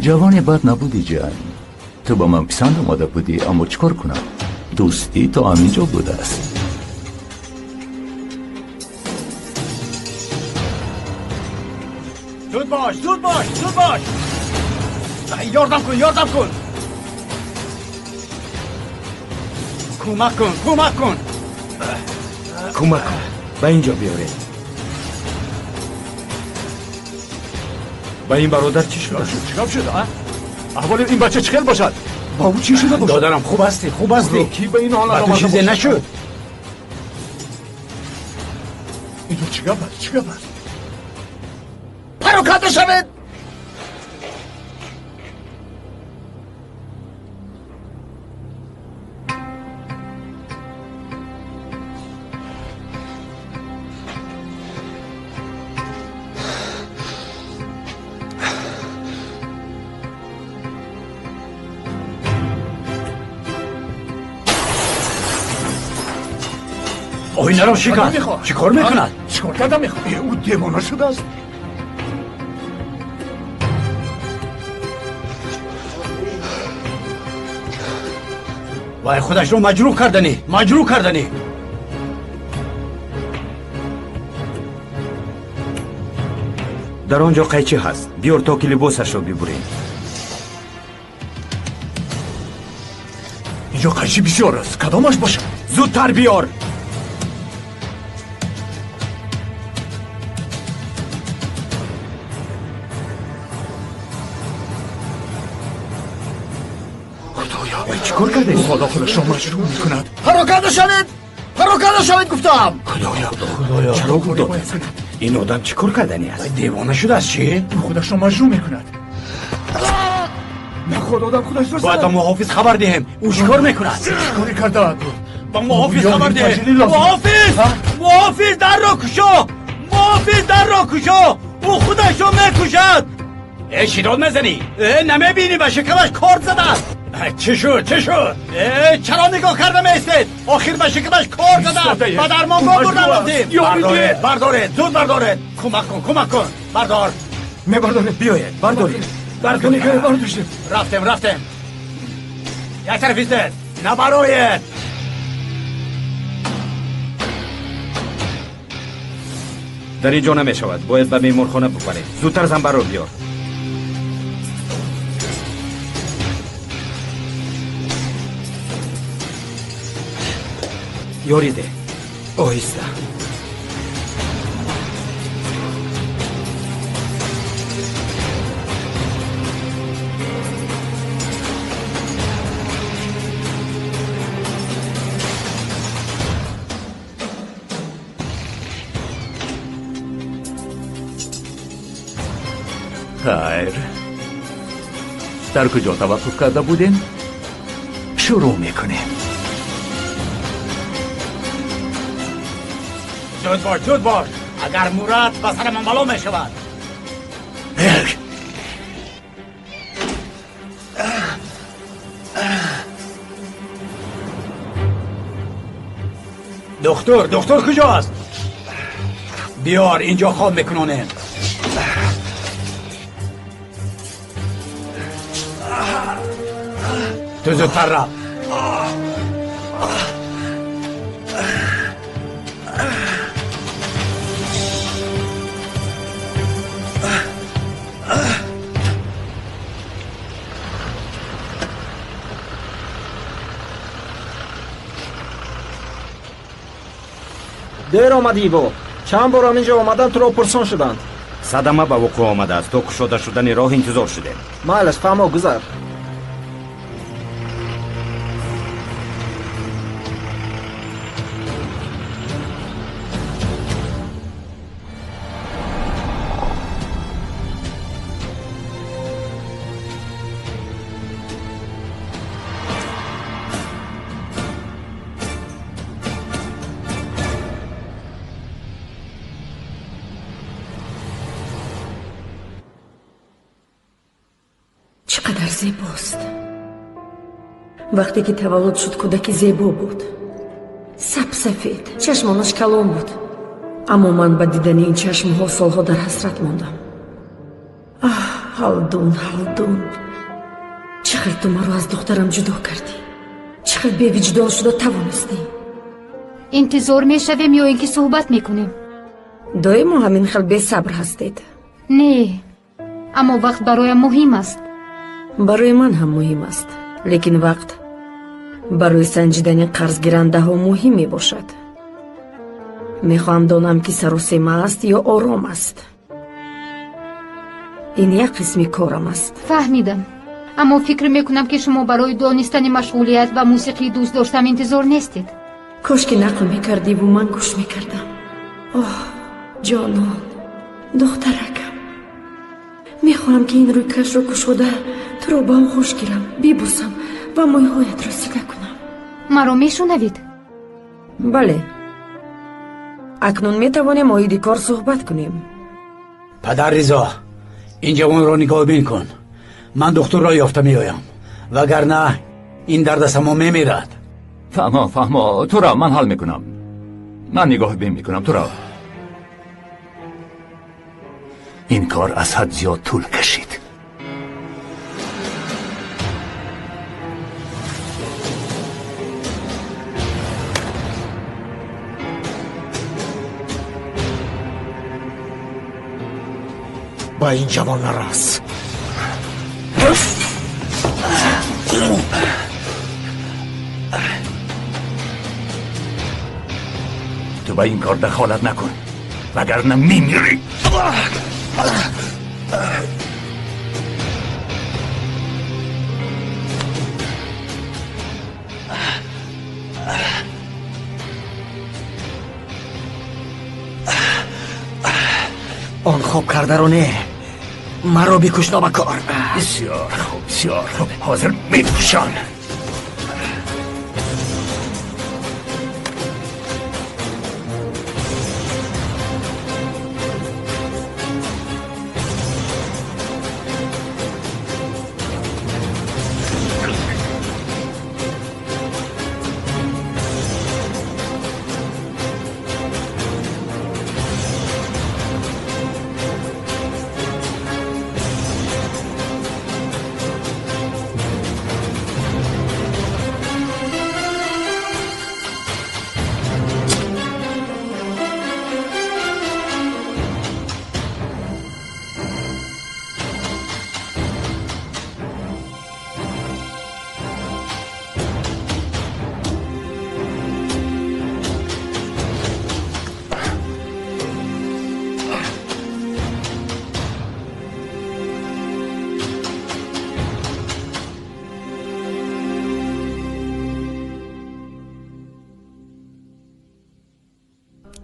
Ҷавоне бад набудӣ, ҷан. Ту ба ман писанд омада будӣ, аммо чӣ кор кунам? Дӯстӣ то ҳамин ҷо будааст. Зуд бош, зуд бош, зуд бош! Ёрдам кун, ёрдам кун! Кӯмак кун, кӯмак кун! Кӯмак кун, ба ин ҷо биёред. Ба ин бародар чӣ шуда? Чӣ гап шуд, а? Аҳволи ин бача чӣ хел бошад? Ба ӯ чӣ шуда бошад? Додарам, хуб ҳастӣ, хуб ҳастӣ. Кӣ ба ин ҳолат омада бошад? Чизе нашуд. Ин чӣ гап аст? Чӣ гап аст? Пароканда шавед! Оинаро шикан. Чӣ кор мекунад? Чӣ кор карда мехоҳад? Ӯ девона шудааст. Вай худашро маҷрӯҳ карданӣ, маҷрӯҳ карданӣ. Дар он ҷо қайчӣ ҳаст. Биёр то ки либосашро бибурем. Инҷо қайчӣ бисёр аст. Кадомаш бошад? Зудтар биёр. Чӣ кор кардед? Ҳоло худашро маҷрӯҳ мекунад. Пароканда шавед! Пароканда шавед гуфтам! Худоё, худоё, чаро дод мезанад? Ин одам чӣ кор кардани аст? Девона шудааст чӣ? Ӯ худашро маҷрӯҳ мекунад. Наход одам худашро бояд ба муҳофиз хабар диҳем. Ӯ чӣ кор мекунад? Чӣ коре кардааст? Ба муҳофиз хабар диҳем. Муҳофиз! Муҳофиз дарро кушо! Муҳофиз дарро кушо! Ӯ худашро мекушад! Э, чӣ дод мезанӣ? Э, намебинӣ ба шикамаш корд задааст? Чӣ шуд, чӣ шуд? Э, чаро нигоҳ карда меистед? Охир ба шикамаш кор задааст. Ба дармонгоҳ бурдан лозим. Бардоред, бардоред, зуд бардоред. Кӯмак кун, кӯмак кун. Бардор. Мебардоред, биёед, бардоред. Бардоред, бардоштем. Рафтем, рафтем. Як тараф истед. Набароед. Дар ин ҷо намешавад. Бояд ба меҳмонхона бубаред. Зудтар занбарро биёр. Ёрӣ деҳ. Оҳиста. Хайр. Дар куҷо таваққуф карда будем? Шурӯъ мекунем. Зуд бош, зуд бош. Агар мурад ба сарамон бало мешавад. Доктор, доктор куҷост? Биёр, инҷо хоб мекунонем. Ту зудтар рафт. Дер омадӣ, Иво. Чанд бор ҳаминҷо омадан туро пурсон шуданд. Садама ба вуқӯъ омадааст. То кушода шудани роҳ интизор шудем. Майлаш, фаҳмо, гузар. Чӣ қадар зебост. Вақте ки таваллуд шуд, кӯдаки зебо буд, сабсафед, чашмонаш калон буд. Аммо ман ба дидани ин чашмҳо солҳо дар ҳасрат мондам. Аҳ, Ҳалдун, Ҳалдун, чӣ хел ту маро аз духтарам ҷудо кардӣ? Чӣ хел бевиҷдон шуда тавонистӣ? Интизор мешавем ё ин ки суҳбат мекунем? Доимо ҳамин хел бесабр ҳастед. Не, аммо вақт бароям муҳим аст. Барои ман ҳам муҳим аст, лекин вақт барои санҷидани қарзгирандаҳо муҳим мебошад. Мехоҳам донам, ки саросема аст ё ором аст. Ин як қисми корам аст. Фаҳмидам, аммо фикр мекунам, ки шумо барои донистани машғулият ва мусиқии дӯст доштам интизор нестед. Кош ки нақл мекардиву ман гӯш мекардам. Оҳ, ҷонон, духтаракам, мехоҳам, ки ин рӯйкашро кушода туро ба оғӯш гирам, бибӯсам ва мӯйҳоятро сила кунам. Маро мешунавед? Бале. Акнун метавонем оиди кор суҳбат кунем. Падар Ризо, ин ҷавонро нигоҳбин кун. Ман духтурро ёфта меоям, вагарна ин дардасамо мемирад. Фаҳмо, фаҳмо, туро ман ҳал мекунам. Ман нигоҳбин мекунам туро. Ин кор аз ҳад зиёд тӯл кашид. Ба ин ҷавон нарас. Ту ба ин кор дахолат накун, вагарна мемирӣ. Он хоб кардаро не, маро бикуш нобакор. Бисёр хуб, бисёр хуб, ҳозир мекушам.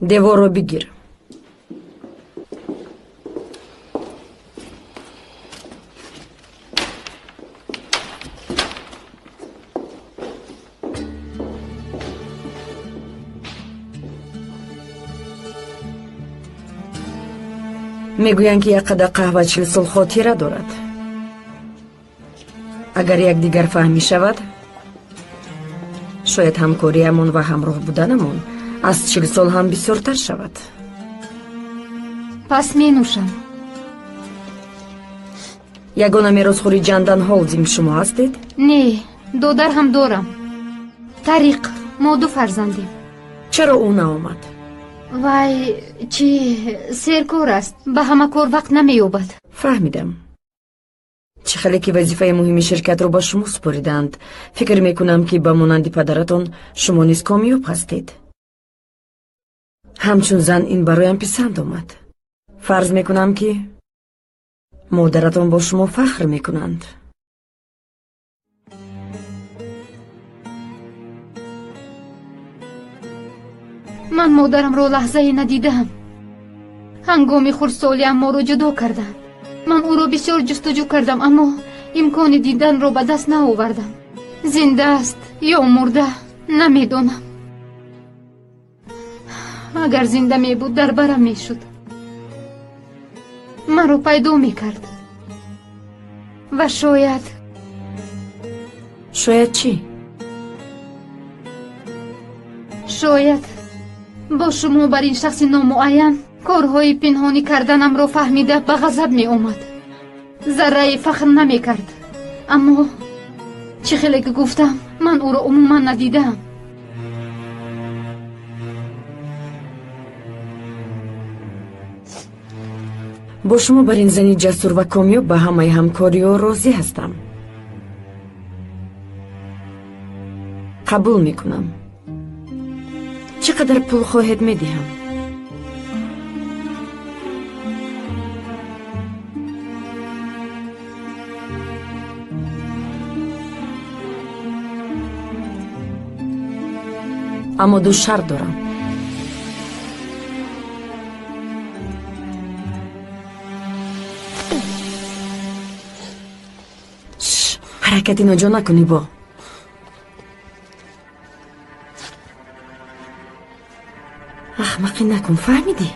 Деворро бигир. Мегӯянд, ки як қадар қаҳва 40 сол хотира дорад. Агар якдигар фаҳмӣ шавад, шояд ҳамкориямон ва ҳамроҳ буданамон аз 40 сол ҳам бисёртар шавад. Пас менӯшам. Ягона меросхӯри Ҷандан Холдинг шумо ҳастед? Не, додар ҳам дорам. Тариқ, мо ду фарзандем. Чаро ӯ наомад? Вай чӣ серкор аст, ба ҳама кор вақт намеёбад. Фаҳмидам. Чӣ хеле ки вазифаи муҳими ширкатро ба шумо супориданд, фикр мекунам, ки ба монанди падаратон шумо низ комёб ҳастед. Ҳамчун зан ин бароям писанд омад. Фарз мекунам, ки модаратон бо шумо фахр мекунанд. Ман модарамро лаҳзае надидаам. Ҳангоми хурдсолиам моро ҷудо карданд. Ман ӯро бисёр ҷустуҷӯ кардам, аммо имкони диданро ба даст наовардам. Зинда аст ё мурда, намедонам. Агар зинда мебуд, дар барам мешуд, маро пайдо мекард. Ва шояд Шояд чӣ? Шояд бо шумо бар ин шахси номуайян корҳои пинҳонӣ карданамро фаҳмида ба ғазаб меомад. зарраи фахр намекард. Аммо чӣ хеле ки гуфтам, ман ӯро умуман надидам. Бо шумо бар ин зани ҷасур ва комёб ба ҳамаи ҳамкориҳо розӣ ҳастам. Қабул мекунам. Чӣ қадар пул хоҳед медиҳам? Аммо ду шарт дорам. Ҳаракати ноҷо накунӣ бо. Ахмақӣ накун, фаҳмидӣ?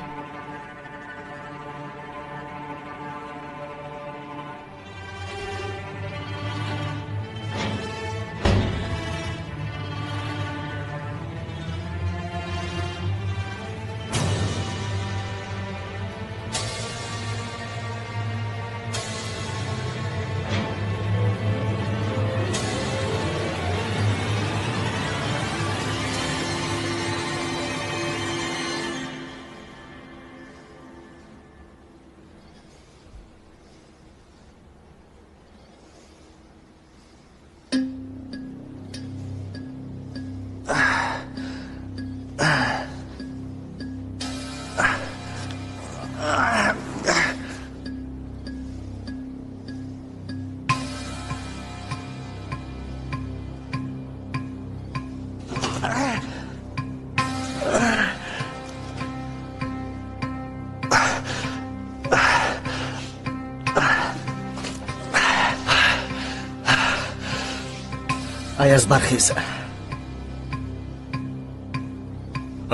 Аяз, бархез.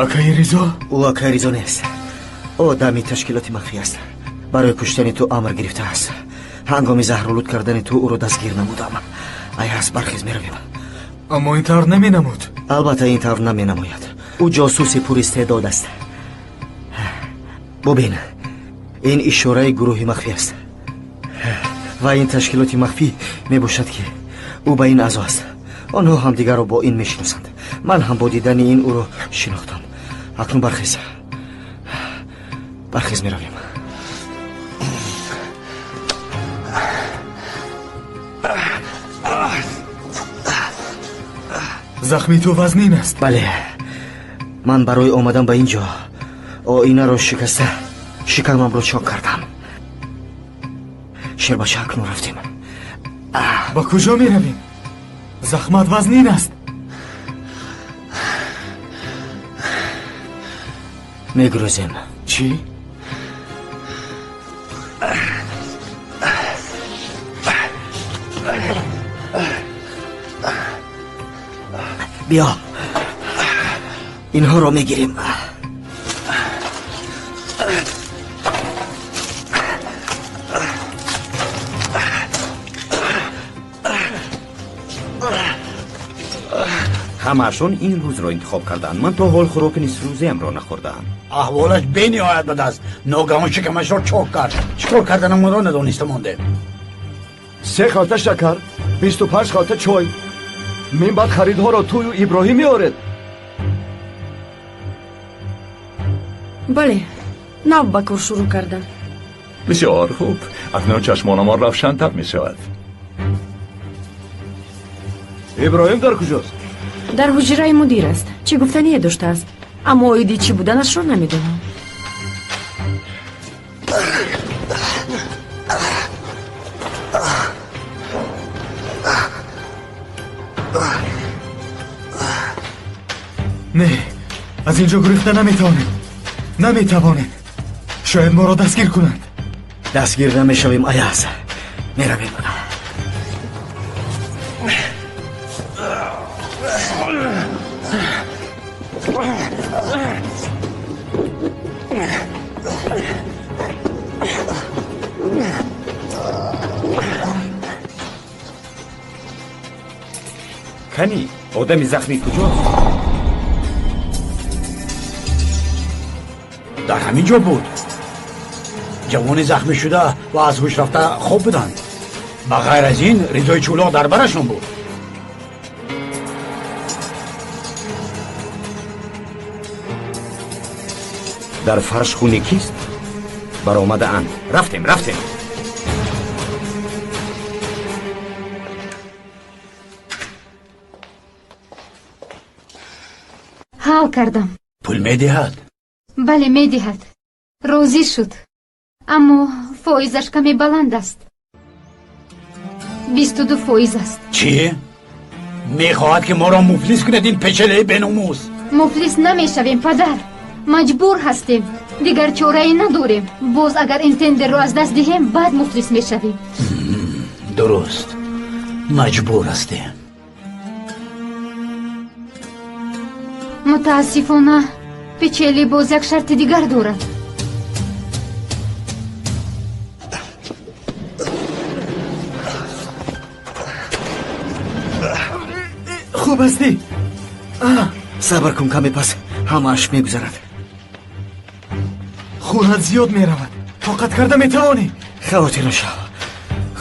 Акаи Ризо? Ӯ акаи Ризо нест. Одами ташкилоти махфӣ аст. Барои куштани ту амр гирифтааст. Ҳангоми заҳролуд кардани ту ӯро дастгир намудам. Аяз, бархез, меравем. Аммо ин тавр наменамуд. Албатта ин тавр наменамояд. Ӯ ҷосуси пуристеъдод аст. Бубин, ин ишораи гурӯҳи махфӣ аст. Ва ин ташкилоти махфӣ мебошад, ки ӯ ба ин аъзо аст. Онҳо ҳамдигарро бо ин мешиносанд. Ман ҳам бо дидани ин ӯро шинохтам. Акнун бархез. Бархез, меравем. Захми ту вазнин аст. Бале, ман барои омадан ба ин ҷо оинаро шикаста шикамамро чок кардам. Шербача, акнун рафтем. Ба куҷо меравем? Захмат вазнин аст. Мегурезем. Чӣ? Биё, инҳоро мегирем. Ҳамаашон ин рӯзро интихоб карданд. Ман то ҳол хӯроки нисфрӯзиамро нахӯрдаам. Аҳволаш бениҳоят бад аст. Ногаҳон шикамашро чок кард. Чӣ кор карданамонро надониста мондем. 3 халта шакар, 25 халта чой. Мин баъд харидҳоро тую Иброҳим меоред. Бале, нав ба кор шурӯъ кардам. Бисёр хуб. Акнун чашмонамон равшантар мешавад. Иброҳим дар куҷост? Дар ҳуҷраи мудир аст. Чӣ гуфтание доштааст, аммо оиди чӣ буданашро намедонам. Не, аз ин ҷо гурехта наметавонем. Наметавонем. Шояд моро дастгир кунанд. Дастгир намешавем, Аяз. Меравем. Кани, одами захмӣ куҷост? Дар ҳамин ҷо буд. Ҷавони захмӣ шуда ва аз ҳуш рафта хоб буданд. Ба ғайр аз ин ризои чӯлоқ дар барашон буд. Дар фарш хуни кист? Баромадаанд. Рафтем, рафтем. Ҳал кардам. Пул медиҳад? Бале, медиҳад. Розӣ шуд. Аммо фоизаш каме баланд аст. 22% аст. Чӣ? Мехоҳад ки моро муфлис кунад ин печелаи беномус. Муфлис намешавем, падар. Маҷбур ҳастем. Дигар чорае надорем. Боз агар ин тендерро аз даст диҳем, баъд муфлис мешавем. Дуруст. Маҷбур ҳастем. Мутаассифона, Печели боз як шарти дигар дорад. Хуб ҳастӣ? Сабр кун, каме пас ҳамааш мегузарад. Хунат зиёд меравад. Тоқат карда метавонӣ? Хавотир нашав.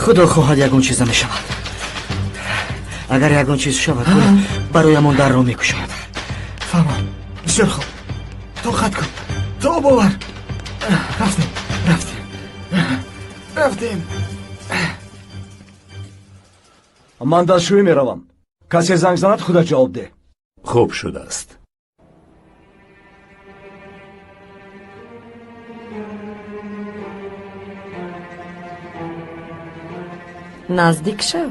Худо хоҳад ягон чиз намешавад. Агар ягон чиз шавад, бароямон дарро мекушояд. Фаҳмам. Бисёр хуб. Тоқат кун. То бовар. Рафтем, рафтем. Рафтем. Ман дастшӯӣ меравам. Касе занг занад, худат ҷавоб деҳ. Хуб шудааст. Наздик шав.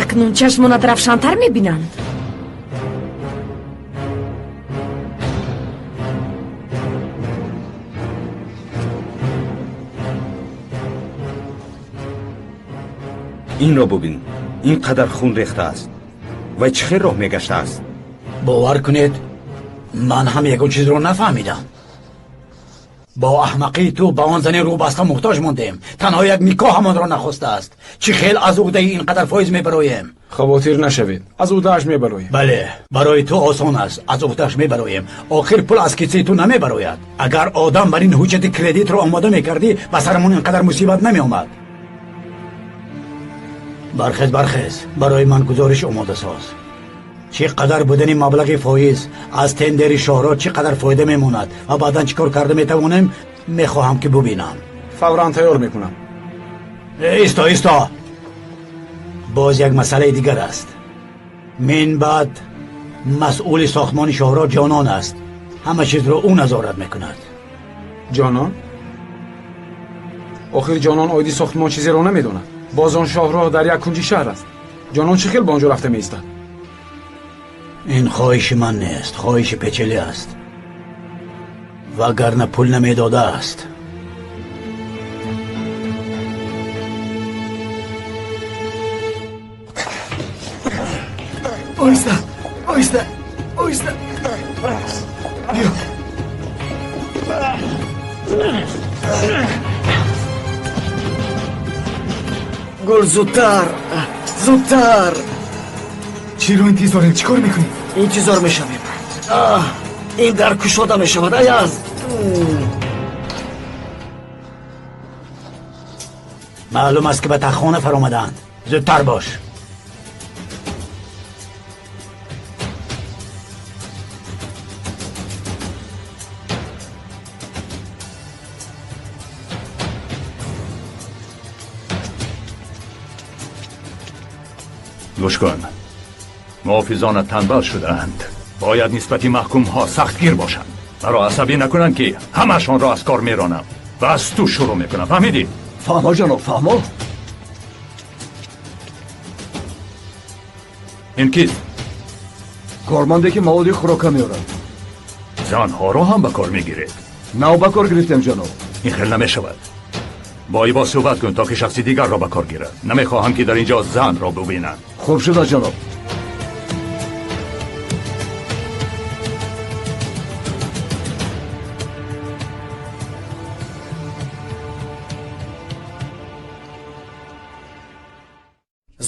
Акнун чашмонат равшантар мебинанд. Инро бубин, ин қадар хун рехтааст. Вай чӣ хел роҳ мегаштааст? Бовар кунед, ман ҳам ягон чизро нафаҳмидам. Бо аҳмақии ту ба он зани рӯбаста муҳтоҷ мондем. Танҳо як никоҳ ҳамонро нахостааст. Чӣ хел аз уҳдаи ин қадар фоиз мебароем? Хавотир нашавед, аз уҳдааш мебароем. Бале, барои ту осон аст, аз уҳдааш мебароем. Охир пул аз кисаи ту намебарояд. Агар одам бар ин ҳуҷҷати кредитро омода мекардӣ, ба сарамон ин қадар мусибат намеомад. Бархез, бархез, барои ман гузориш омода соз. Чӣ қадар будани маблағи фоиз аз тендери шоҳро чӣ қадар фоида мемонад ва баъдан чӣ кор карда метавонем, мехоҳам ки бубинам. Фавран тайёр мекунам. Исто, исто. Боз як масъалаи дигар аст. Мин баъд масъули сохтмони шоҳро Ҷонон аст. Ҳама чизро ӯ назорат мекунад. Ҷонон? Охир Ҷонон оиди сохтмон чизеро намедонад. Боз он шоҳроҳ дар як кунҷи шаҳр аст. Ҷонон чӣ хел ба он ҷо рафта меистад? Ин хоҳиши ман нест, хоҳиши Печели аст. Вагарна пул намедодааст. Оҳиста, оҳиста, оҳиста. Биё. Гул, зудтар, зудтар. Чиро интизорем? Чӣ кор мекунӣ? Интизор мешавем. Ин дар кушода мешавад, Аяз. Маълум аст ки ба таххона фаромадаанд. Зудтар бош. Гӯш кун. Муҳофизонат танбал шудаанд. Бояд нисбати маҳкумҳо сахтгир бошанд. Маро асабӣ накунанд ки ҳамаашонро аз кор меронам ва аз ту шурӯъ мекунам. Фаҳмидӣ? Фаҳмо ҷаноб, фаҳмо. Ин кист? Корманде ки маводи хӯрока меорад. Занҳоро ҳам ба кор мегиред? Нав ба кор гирифтем ҷаноб. Ин хел намешавад. Бо Ибо суҳбат кун то ки шахси дигарро ба кор гирад. Намехоҳам ки дар ин ҷо занро бубинанд. Хуб шуда ҷаноб.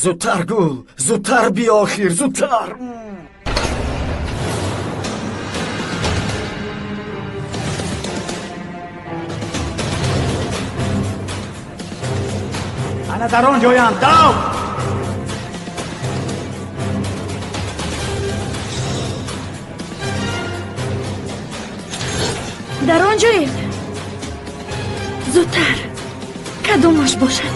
Зудтар, Гул, зудтар биё, охир, зудтар. Ана дар он ҷоянд, дав! Дар он ҷоед? Зудтар, кадомаш бошад?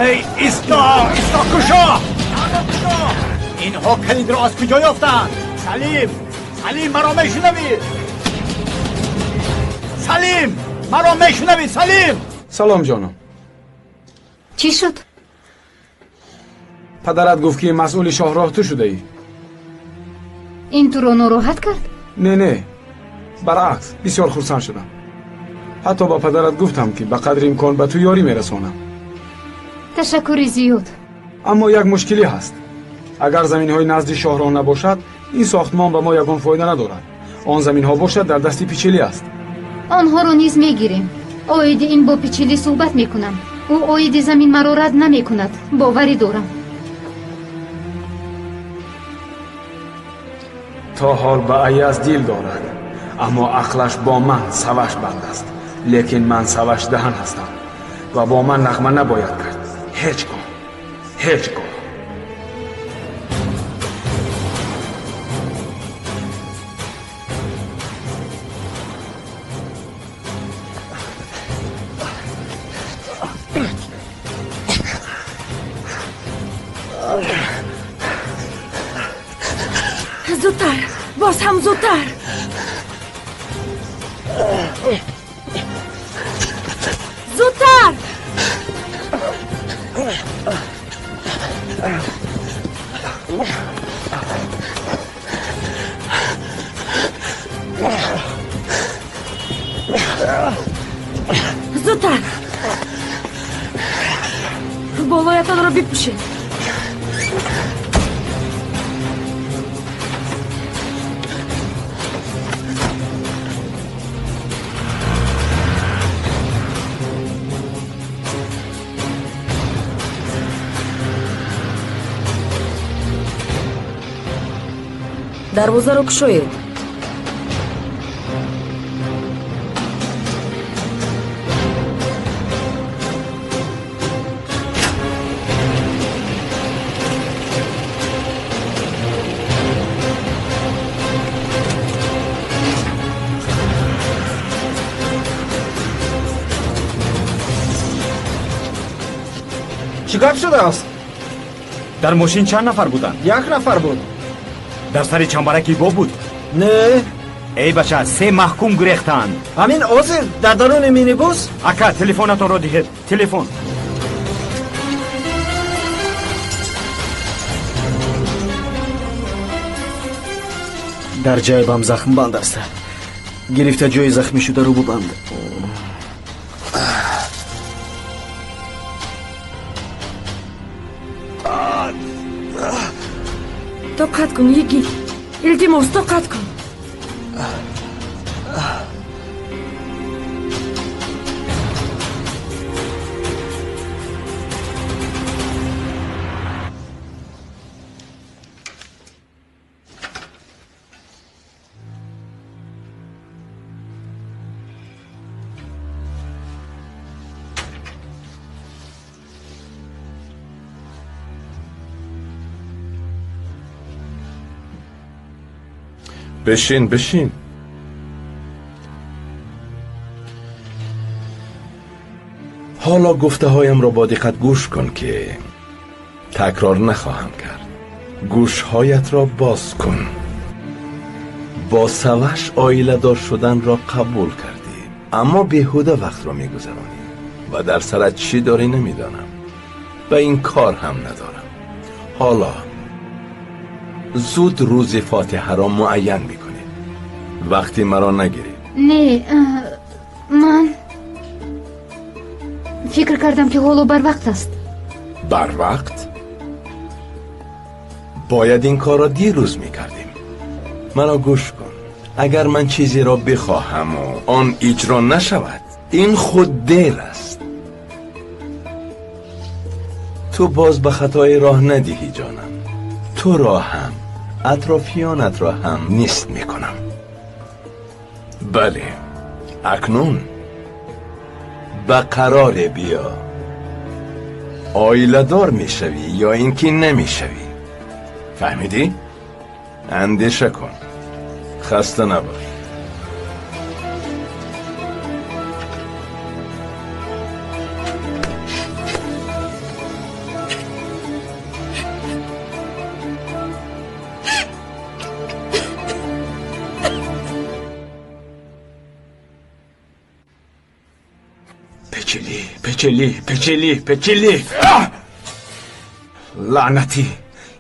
Эй, исто, исто, кушо! Инҳо калидро аз куҷо ёфтанд? Салим, Салим, маро мешунавӣ? Салим, маро мешунавӣ, Салим? Салом, ҷонам. Чӣ шуд? Падарат гуфт, ки масъули шоҳроҳ ту шудаӣ. Ин туро нороҳат кард? Не, не, баръакс, бисёр хурсанд шудам. Ҳатто ба падарат гуфтам, ки ба қадри имкон ба ту ёрӣ мерасонам. Ташаккури зиёд. Аммо як мушкилӣ ҳаст. Агар заминҳои назди шоҳроҳ набошад, ин сохтмон ба мо ягон фоида надорад. Он заминҳо бошад, дар дасти Пичелӣ аст. Онҳоро низ мегирем. Оиди ин бо Пичелӣ суҳбат мекунам. Ӯ оиди замин маро рад намекунад, боварӣ дорам. То ҳол ба Аяз дил дорад, аммо ақлаш бо ман саваш банд аст. Лекин ман саваш даҳан ҳастам ва бо ман нағма набояд кард. Ҳеҷ гоҳ, ҳеҷ гоҳ. Зудтар, боз ҳам зудтар. Зудтар! Зудтар! Болоятонро бипӯшед. Дарвозаро кушоед. Чӣ гап шудааст? Дар мошин чанд нафар буданд? Як нафар буд. Дар сари чамбараки боб буд? Не. Эй бача, се маҳкум гурехтанд. Ҳамин ҳозир дар даруни минибус? Ака, телефонатонро диҳед. Телефон. Дар ҷайбам захмбанд аст. Гирифта ҷои захмӣ шударо бубанд. Тоқат кун, йигит. Илтимос, тоқат кун. بشین بشین. حالا گفته هایم را با دقت گوش کن که تکرار نخواهم کرد. گوش هایت را باز کن. با سوش عائله دار شدن را قبول کردی، اما بیهوده وقت را میگذرانی و در سرت چی داری نمیدانم و این کار هم ندارم. حالا زود روز فاتحه را معین میکنید. وقتی مرا نگیرید. نه، من فکر کردم که حالا بر وقت است. Бар вақт? Бояд ин корро дирӯз мекардем. Маро гӯш кун. Агар ман чизеро бихоҳаму он иҷро нашавад, ин худ дер аст. Ту боз ба хатои роҳ надиҳӣ, ҷонам. Туро ҳам, атрофиёнатро ҳам нест мекунам. Бале, акнун ба қароре биё. Оиладор мешавӣ ё ин ки намешавӣ. Фаҳмидӣ? Андеша кун. Хаста набош. Печели, печели, печели, печели. Лаънатӣ!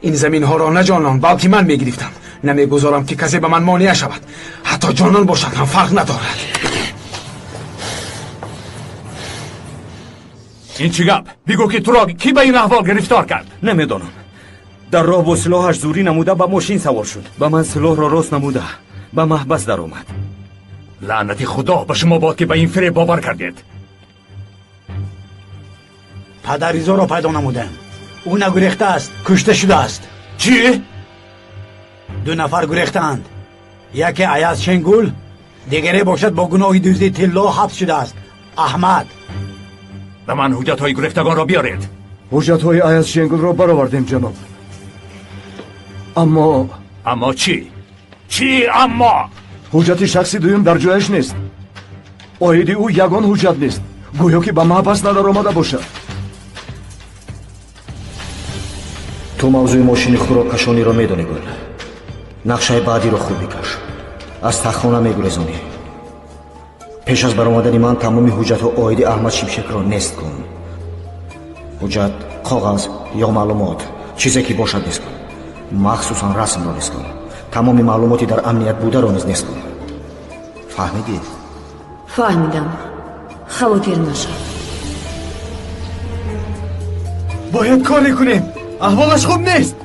Ин заминҳоро на ҷонон, балки ман мегирифтам. Намегузорам, ки касе ба ман монеа шавад. Ҳатто ҷонон бошад ҳам фарқ надорад. Ин чӣ гап? Бигӯ, ки туро кӣ ба ин аҳвол гирифтор кард? Намедонам. Дар роҳ бо силоҳаш зурӣ намуда ба мошин савор шуд. Ба ман силоҳро рост намуда ба маҳбас даромад. Лаънати Худо ба шумо бод, ки ба ин фиреб бовар кардед. Падар Ризоро пайдо намудам. Ӯ нагурехтааст, кушта шудааст. Чӣ? Ду нафар гурехтаанд. Яке Аяз Шенгул, дигаре бошад бо гуноҳи дуздии тилло ҳабс шудааст. Аҳмад. Ба ман ҳуҷҷатҳои гурехтагонро биёред. Ҳуҷҷатҳои Аяз Шенгулро баровардем, ҷаноб. Аммо Аммо чӣ? Чӣ аммо? Ҳуҷҷати шахси дуюм дар ҷояш нест. Оиди ӯ ягон ҳуҷҷат нест. Гӯё ки ба маҳбас надаромада бошад. Ту мавзӯи мошини хӯроккашониро медонӣ, Гул. Нақшаи баъдиро хуб бикаш. Аз таххона мегурезонӣ. Пеш аз баромадани ман тамоми ҳуҷҷатҳо оиди Аҳмад Шимшекро нест кун. Ҳуҷҷат, коғаз ё маълумот, чизе ки бошад, нест кун. Махсусан расмро нест кун. Тамоми маълумоти дар амният бударо низ нест кун. Фаҳмидӣ? Фаҳмидам, хавотир нашав. Бояд коре кунем. Аҳволаш хуб нест.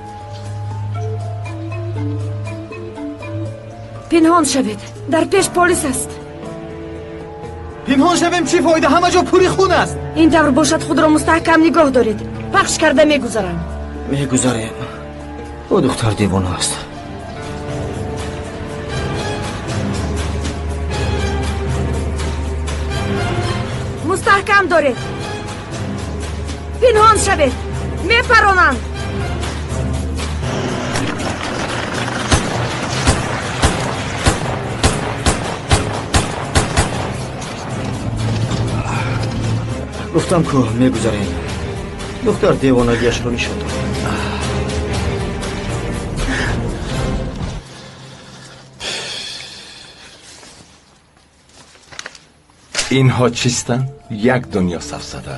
Пинҳон шавед, дар пеш полис аст. Пинҳон шавем, чӣ фоида? Ҳама ҷо пури хун аст. Ин тавр бошад, худро мустаҳкам нигоҳ доред. Пахш карда мегузарам. Мегузарем. Ӯ духтар девона аст. Мустаҳкам доред, пинҳон шавед, мепаронанд. Гуфтам ку, мегузарем. Духтар девонагиашро нишон дод. Инҳо чистанд? Як дунё сафсата.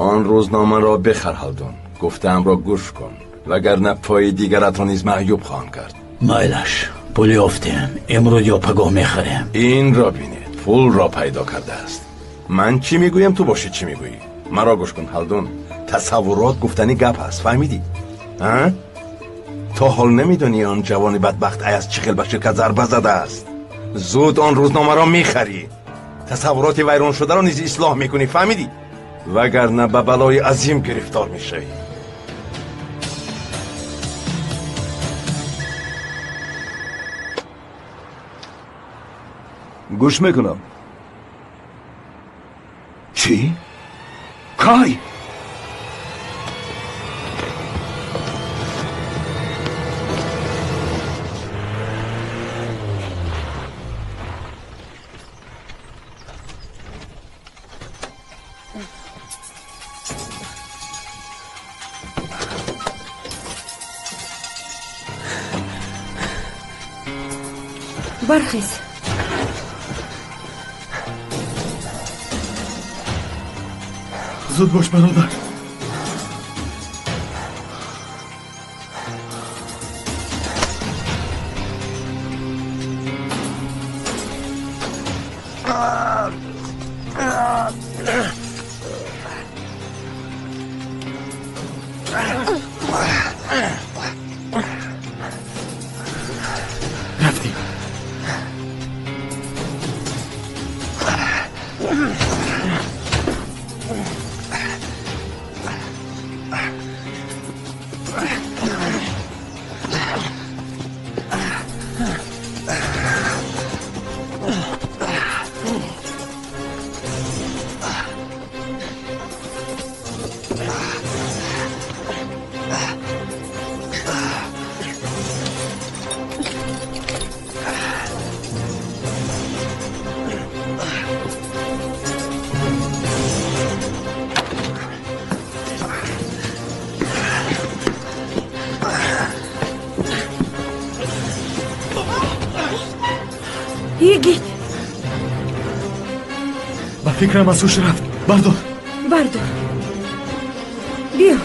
Он рӯзномаро бихар, Ҳалдун. Гуфтаамро гӯш кун, вагарна пои дигаратро низ маъюб хоҳам кард. Майлаш, пул ёфтем, имрӯз ё пагоҳ мехарем. Инро бинед, пулро пайдо кардааст. Ман чӣ мегӯям, ту бошӣ чӣ мегӯӣ? Маро гӯш кун, Ҳалдун. Тасаввурот гуфтани гап аст, фаҳмидӣ? А? То ҳол намедонӣ он ҷавони бадбахт Аяз чӣ хел ба ширкат зарба задааст. Зуд он рӯзномаро мехарӣ. Тасаввуроти вайроншударо низ ислоҳ мекунӣ, фаҳмидӣ? Вагарна ба балои азим гирифтор мешавӣ. Гӯш мекунам. Чӣ? Кай? Бархез. Зуд бош, бародар. Рафтем. Йигит! Ба фикрам аз ҳуш рафт. Бардор. Бардор. Биё.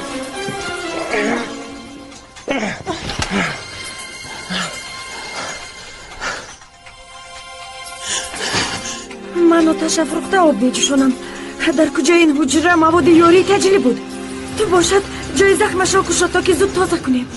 Ман оташ афрӯхта об меҷӯшонам. Дар куҷои ин ҳуҷра маводи ёрии таҷлӣ буд? Ту бошад ҷои захмашро кушо, то ки зуд тоза кунем.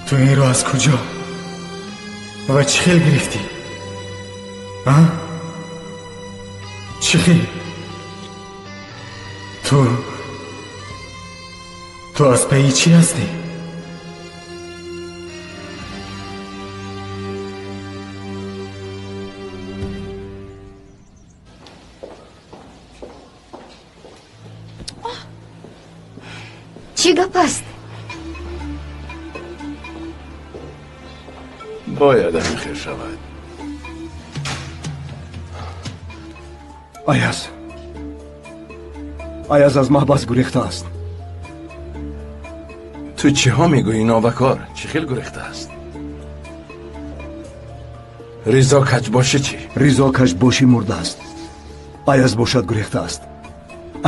Ту инро аз куҷо ва чӣ хел гирифтӣ? А? Чӣ хел? Ту аз пайи чӣ ҳастӣ? Чӣ гап аст? Бояд ҳамин хел шавад. Аяз. Аяз аз маҳбас гурехтааст. Ту чиҳо мегӯӣ, нобакор? Чӣ хел гурехтааст? Ризо Каҷбошӣ чӣ? Ризо Каҷбошӣ мурдааст. Аяз бошад гурехтааст.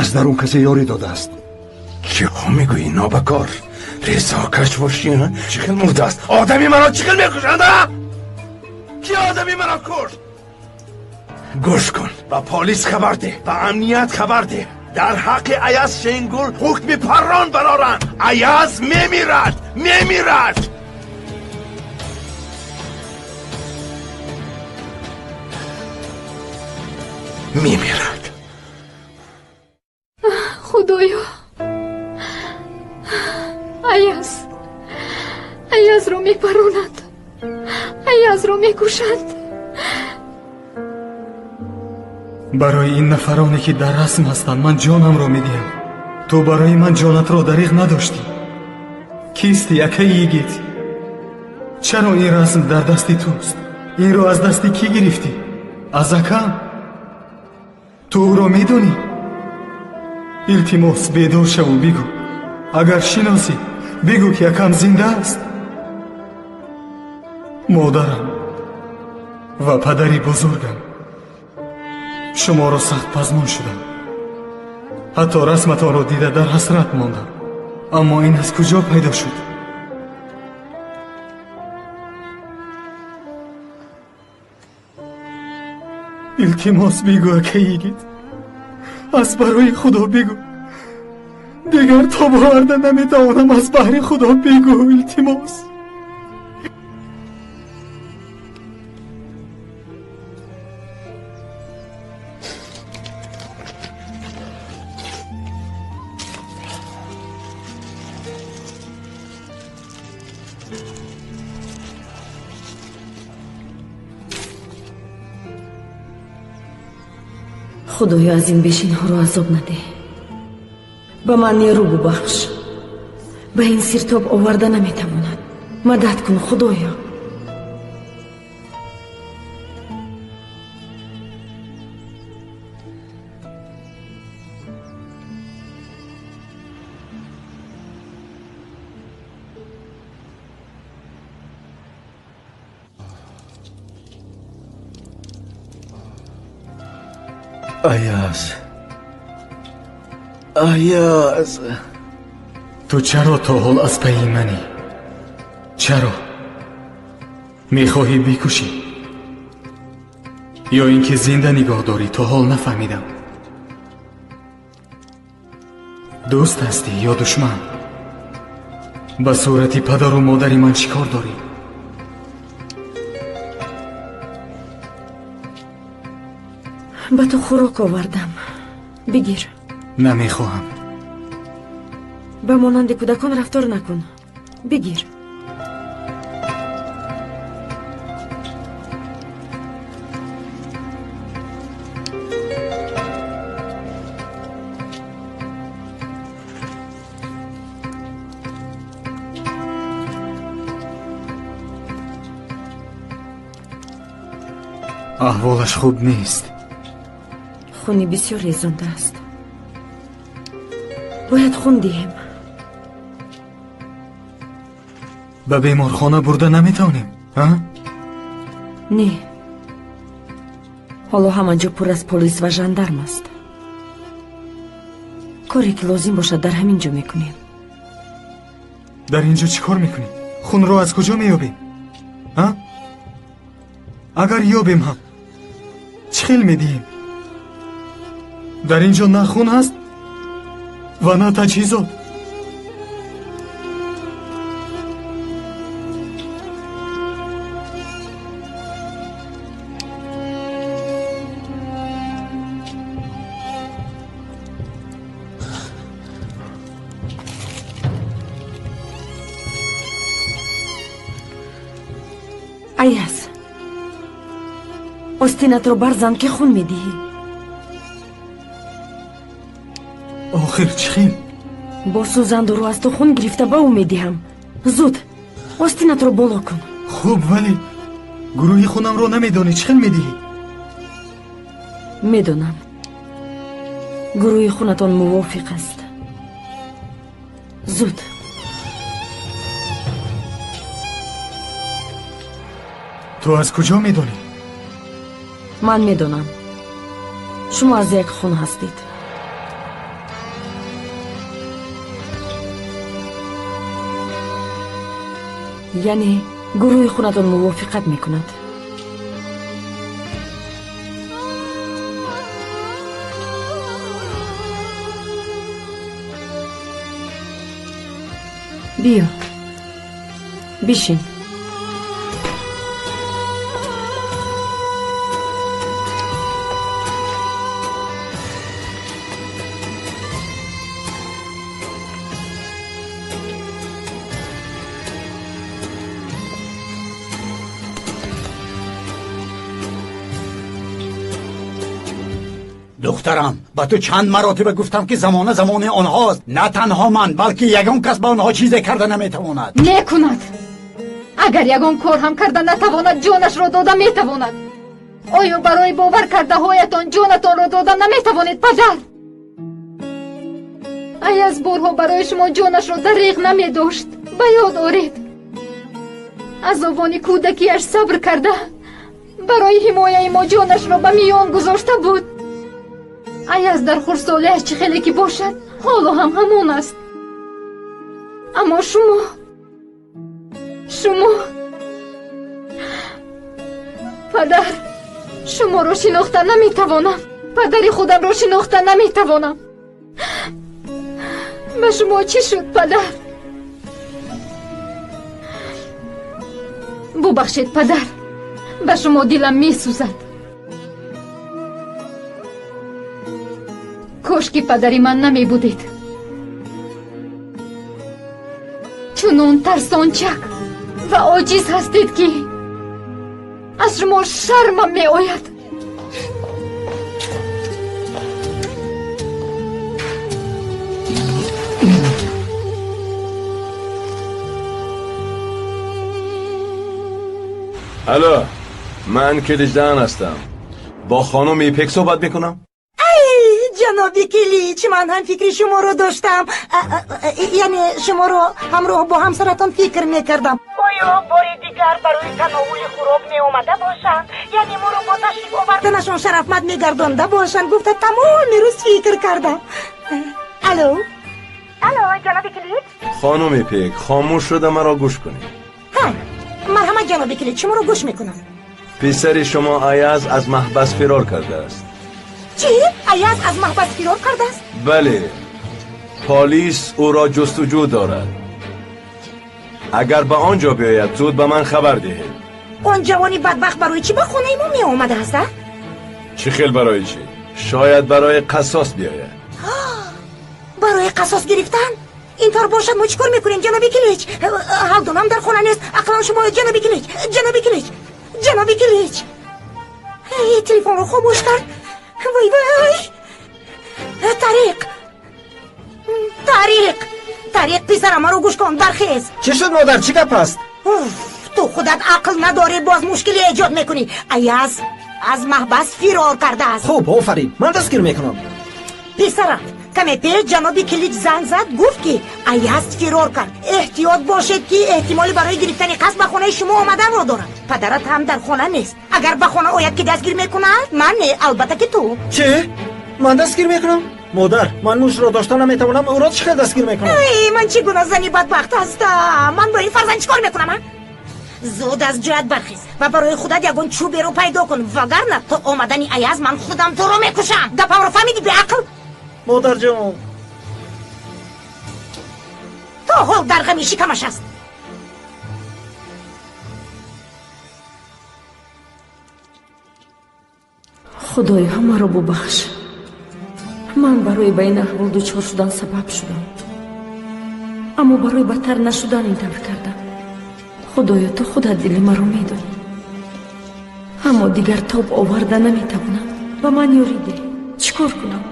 Аз дарун касе ёрӣ додааст. Чиҳо мегӯӣ, нобакор? Ризо Каҷбошӣ чӣ хел мурдааст? Одами маро чӣ хел мекушанд? Ки одами маро кушт? Гӯш кун, ба полис хабар деҳ, ба амният хабар деҳ. Дар ҳаққи Аяз Шенгул ҳукми паррон бароранд. Аяз мемирад, мемирад. Мемирад. Худоё, Аяз, Аязро мепаронанд, Аязро мекушанд. Барои ин нафароне ки дар расм ҳастанд ман ҷонамро медиҳам. Ту барои ман ҷонатро дариғ надоштӣ. Кистӣ, акаи йигит? Чаро ин расм дар дасти туст? Инро аз дасти кӣ гирифтӣ? Аз акам? Ту ӯро медонӣ? Илтимос, бедор шаву бигӯ. Агар шиносӣ, бигӯ ки акам зинда аст. Модарам ва падари бузургам, шуморо сахт пазмон шудам. Ҳатто расматонро дида дар ҳасрат мондам. Аммо ин аз куҷо пайдо шуд? Илтимос, бигӯ, акаи йигит. Аз барои Худо бигӯ. Дигар тоб оварда наметавонам. Аз баҳри Худо бигӯ, илтимос. Худоё, аз ин беш инҳоро азоб надеҳ. Ба ман нерӯ бубахш. Ба ин сиртоб оварда наметавонад. Мадад кун, Худоё. Аяз, Аяз, ту чаро то ҳол аз пайи манӣ? Чаро мехоҳӣ бикушӣ ё ин ки зинда нигоҳ дорӣ? То ҳол нафаҳмидам. Дӯст ҳастӣ ё душман? Ба сурати падару модари ман чӣ кор дорӣ? Ба ту хӯрок овардам, бигир. Намехоҳам. Ба монанди кӯдакон рафтор накун, бигир. Аҳволаш хуб нест. Хуни бисёр резондааст. Бояд хун диҳем. Ба беморхона бурда наметавонем, а? Не, ҳоло ҳама ҷо пур аз полис ва жандарм аст. Коре ки лозим бошад, дар ҳамин ҷо мекунем. Дар ин ҷо чӣ кор мекунем? Хунро аз куҷо меёбем, а? Агар ёбем ҳам, чӣ хел медиҳем? Дар ин ҷо на хун ҳаст ва на таҷҳизот. Аяз, остинатро барзан, ки хун медиҳӣ. Охир чӣ хел? Бо сӯзандору аз ту хун гирифта ба ӯ медиҳам. Зуд остинатро боло кун. Хуб, вале гурӯҳи хунамро намедонӣ, чӣ хел медиҳӣ? Медонам, гурӯҳи хунатон мувофиқ аст. Зуд. Ту аз куҷо медонӣ? Ман медонам, шумо аз як хун ҳастед. Яъне гурӯҳи хунатон мувофиқат мекунад. Биё, бишин. Духтарам, ба ту чанд маротиба гуфтам, ки замона замони онҳост. На танҳо ман, балки ягон кас ба онҳо чизе карда наметавонад. Мекунад. Агар ягон кор ҳам карда натавонад, ҷонашро дода метавонад. Оё барои бовар кардаҳоятон ҷонатонро дода наметавонед, падар? Аяз борҳо барои шумо ҷонашро дариғ намедошт. Ба ёд оред, аз овони кӯдакиаш сабр карда, барои ҳимояи мо ҷонашро ба миён гузошта буд. Аяз дар хурдсолиаш чӣ хеле ки бошад, ҳоло ҳам ҳамон аст. Аммо шумо падар, шуморо шинохта наметавонам. Падари худамро шинохта наметавонам. Ба шумо чӣ шуд, падар? Бубахшед, падар, ба шумо дилам месӯзад. Кош ки падари ман намебудед. Чунон тарсончак ва оҷиз ҳастед, ки аз шумо шармам меояд. Алло, ман Киличдан ҳастам. Бо хонум Ипек суҳбат мекунам? Ай, ҷаноби Килич, ман ҳам фикри шуморо доштам. Яъне шуморо ҳамроҳ бо ҳамсаратон фикр мекардам. Оё бори дигар барои тановули хӯрок меомада бошанд? Яъне моро бо ташриф оварданашон шарафманд мегардонда бошанд, гуфта тамоми рӯз фикр кардам. Алло? Алло, ҷаноби Килич? Хонум Ипек, хомӯш шуда маро гӯш кунед. Ҳа, марҳамат ҷаноби Килич, шуморо гӯш мекунам. Писари шумо Аяз аз маҳбас фирор кардааст. Чӣ? Аяз аз маҳбас фирор кардааст? Бале, полис ӯро ҷустуҷӯ дорад. Агар ба он ҷо биёяд, зуд ба ман хабар диҳед. Он ҷавони бадбахт барои чӣ ба хонаи мо меомадааст, а? Чӣ хел барои чӣ? Шояд барои қасос биёяд. Барои қасос гирифтан? Ин тавр бошад, мо чӣ кор мекунем, ҷаноби Килич? Ҳалдунам дар хона нест. Ақлан шумо, ҷаноби Килич, ҷаноби Килич, ҷаноби Килич. Телефонро хомӯш кард. Вай, вай! Тариқ! Тариқ! Тариқ, писарам, маро гӯш кун, бархез. Чӣ шуд, модар? Чӣ гап аст? Ту худат ақл надорӣ, боз мушкиле эҷод мекунӣ. Аяз аз маҳбас фирор кардааст. Хуб, офарин, ман дастгир мекунам. Писарам, каме пеш ҷаноби Килич занг зад, гуфт ки Аяз фирор кард. Эҳтиёт бошед ки эҳтимоли барои гирифтани қасд ба хонаи шумо омаданро дорад. Падарат ҳам дар хона нест. Агар ба хона ояд, ки дастгир мекунад? Ман не, албатта ки ту. Чӣ? Ман дастгир мекунам? Модар, ман мушро дошта наметавонам, ӯро чӣ хел дастгир мекунам? Эй, ман чӣ гуна зани бадбахт ҳастам? Ман бо ин фарзанд чӣ кор мекунам, а? Зуд аз ҷоят бархез ва барои худат ягон чӯберо пайдо кун, вагарна то омадани Аяз ман худам туро мекушам. Гапамро фаҳмидӣ, беақл? Модарҷон, то ҳол дар ғами шикамаш аст. Худоё, ҳамаро бубахш. Ман барои ба ин аҳвол дучор шудан сабаб шудам, аммо барои бадтар нашудан ин тавр кардам. Худоё, ту худат дили маро медонӣ, аммо дигар тоб оварда наметавонам. Ба ман ёрӣ деҳ. Чӣ кор кунам?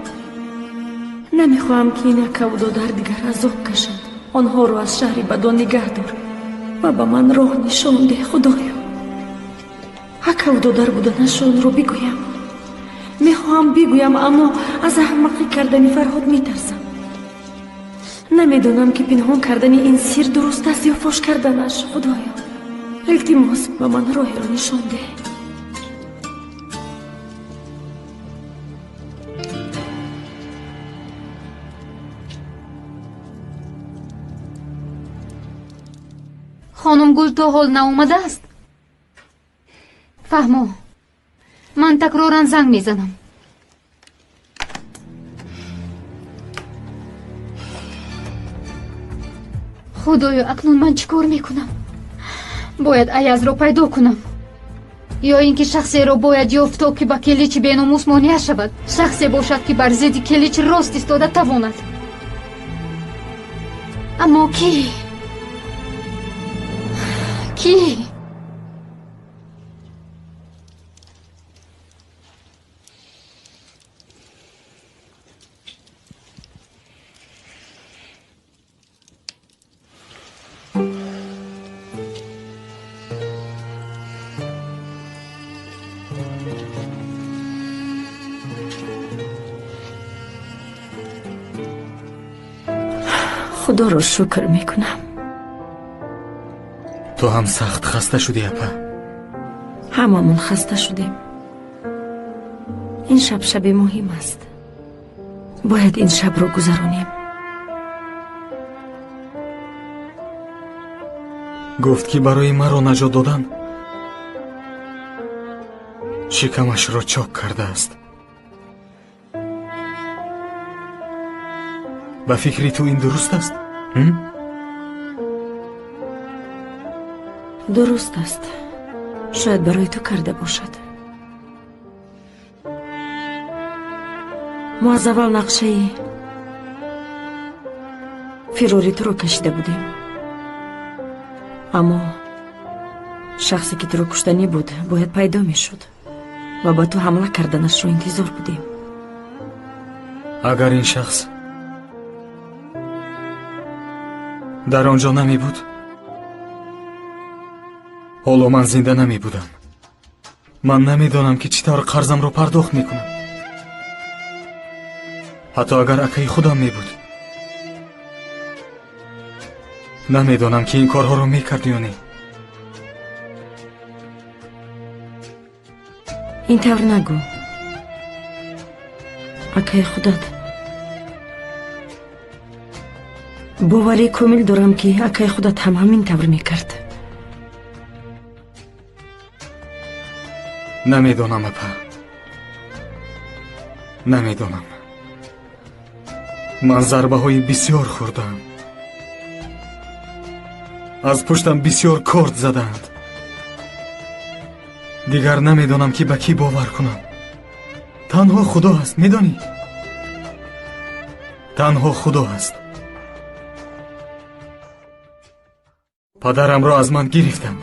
Намехоҳам ки ин акаву додар дигар азоб кашанд. Онҳоро аз шаҳри бадон нигаҳ дор ва ба ман роҳ нишон деҳ, Худоё. Акаву додар буданашонро бигӯям. Мехоҳам бигӯям, аммо аз аҳмақӣ кардани Фарҳод метарсам. Намедонам ки пинҳон кардани ин сир дуруст аст ё фош карданаш. Худоё, илтимос, ба ман роҳеро нишон деҳ. Хонум Гул то ҳол наомадааст? Фаҳмо, ман такроран занг мезанам. Худоё, акнун ман чӣ кор мекунам? Бояд Аязро пайдо кунам, ё ин ки шахсеро бояд ёфт, то ки ба Келичи беномус монеа шавад. Шахсе бошад, ки бар зидди Келич рост истода тавонад. Аммо кӣ? Кӣ? Худоро шукр мекунам. Ту ҳам сахт хаста шудӣ, апа? Ҳамамон хаста шудем. Ин шаб шаби муҳим аст. Бояд ин шабро гузаронем. Гуфт ки барои маро наҷот додан шикамашро чок кардааст. Ба фикри ту ин дуруст аст? Дуруст аст. Шояд барои ту карда бошад. Мо аз аввал нақшаи фирори туро кашида будем, аммо шахсе ки туро куштанӣ буд бояд пайдо мешуд ва ба ту ҳамла карданашро интизор будем. Агар ин шахс дар он ҷо намебуд, Ҳоло ман зинда намебудам. Ман намедонам ки чӣ тавр қарзамро пардохт мекунам. Ҳатто агар акаи худам мебуд, намедонам ки ин корҳоро мекард ё не. Ин тавр нагӯ. Акаи худат. Боварии комил дорам, ки акаи худат ҳам ҳамин тавр мекард. Намедонам, апа. Намедонам. Ман зарбаҳои бисёр хӯрдаам. Аз пуштам бисёр корд задаанд. Дигар намедонам, ки ба кӣ бовар кунам. Танҳо Худо ҳаст, медонӣ? Танҳо Худо ҳаст. Падарамро аз ман гирифтанд.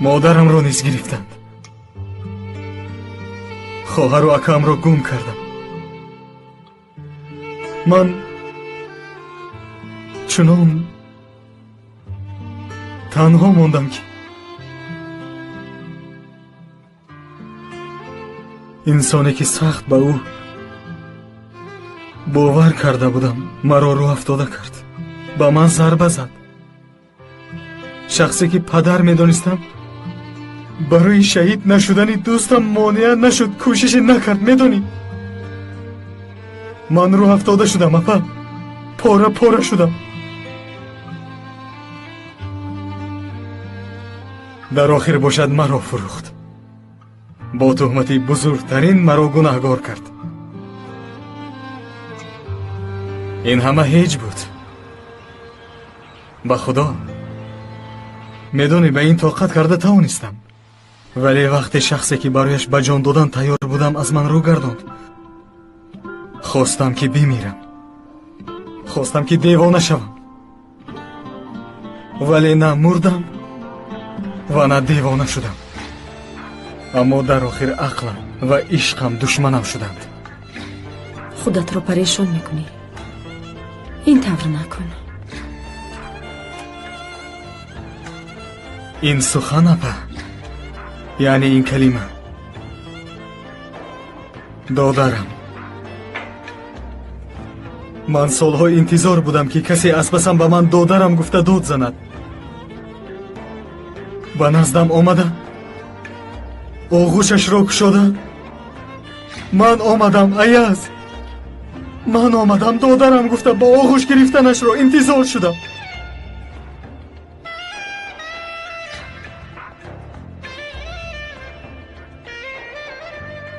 Модарамро низ гирифтанд. Хоҳару акаамро гум кардам. Ман чунон танҳо мондам, ки инсоне ки сахт ба ӯ бовар карда будам, маро рӯ афтода кард, ба ман зарба зад. Шахсе ки падар медонистам, барои шаҳид нашудани дӯстам монеа нашуд, кӯшише накард, медонӣ? Ман рӯ афтода шудам, апа. Пора пора шудам. Дар охир бошад маро фурӯхт. Бо туҳмати бузургтарин маро гунаҳгор кард. Ин ҳама ҳеҷ буд. Ба Худо, медонӣ, ба ин тоқат карда тавонистам. Вале вақте шахсе ки барояш ба ҷон додан тайёр будам, аз ман рӯ гардонд, хостам ки бимирам. Хостам ки девона шавам. Вале на мурдам ва на девона шудам. Аммо дар охир ақлам ва ишқам душманам шуданд. Худатро парешон мекунӣ. Ин тавр накун. Ин сухан, апа, яъне ин калима. Додарам, ман солҳо интизор будам, ки касе аз пасам ба ман додарам гуфта дод занад. Ба наздам омада, оғӯшашро кушода, ман омадам, Аяз, ман омадам, додарам гуфта ба оғӯш гирифтанашро интизор шудам.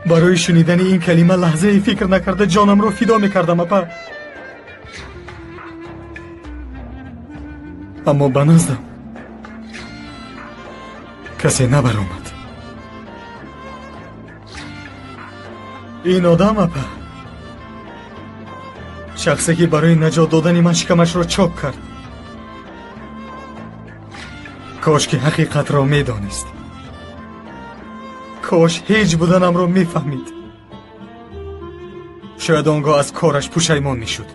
Барои шунидани ин калима лаҳзае фикр накарда ҷонамро фидо мекардам, апа. Аммо ба наздам касе набаромад. Ин одам, апа, шахсе ки барои наҷот додани ман шикамашро чок кард, кош ки ҳақиқатро медонист. Кош ҳеҷ буданамро мефаҳмид. Шояд он гоҳ аз кораш пушаймон мешуд.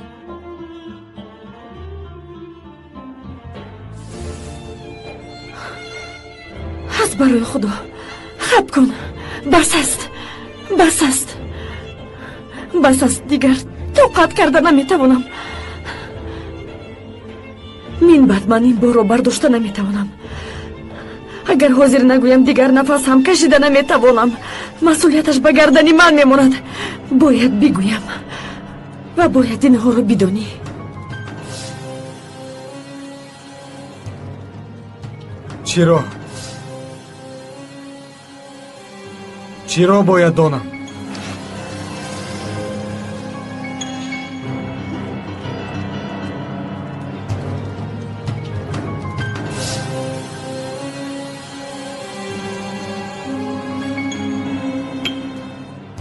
Аз барои Худо, хаб кун. Бас аст, бас аст, бас аст. Дигар тоқат карда наметавонам. Мин баъд ман ин борро бардошта наметавонам. Агар ҳозир нагӯям, дигар нафас ҳам кашида наметавонам. Масъулияташ ба гардани ман мемонад. Бояд бигӯям ва бояд инҳоро бидонӣ. Чиро? Чиро бояд донам?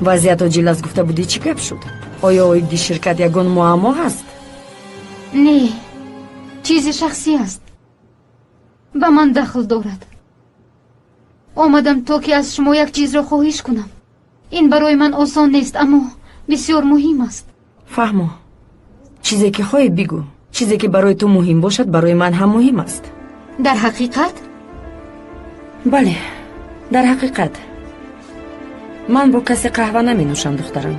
Вазъият оҷил аст гуфта будӣ, чӣ гап шуд? Оё оиди ширкат ягон муаммо ҳаст? Не, чизи шахсӣ аст, ба ман дахл дорад. Омадам то ки аз шумо як чизро хоҳиш кунам. Ин барои ман осон нест, аммо бисёр муҳим аст. Фаҳмо, чизе ки хоҳӣ бигӯ. Чизе ки барои ту муҳим бошад, барои ман ҳам муҳим аст. Дар ҳақиқат? Бале, дар ҳақиқат. Ман бо касе қаҳва наменӯшам, духтарам.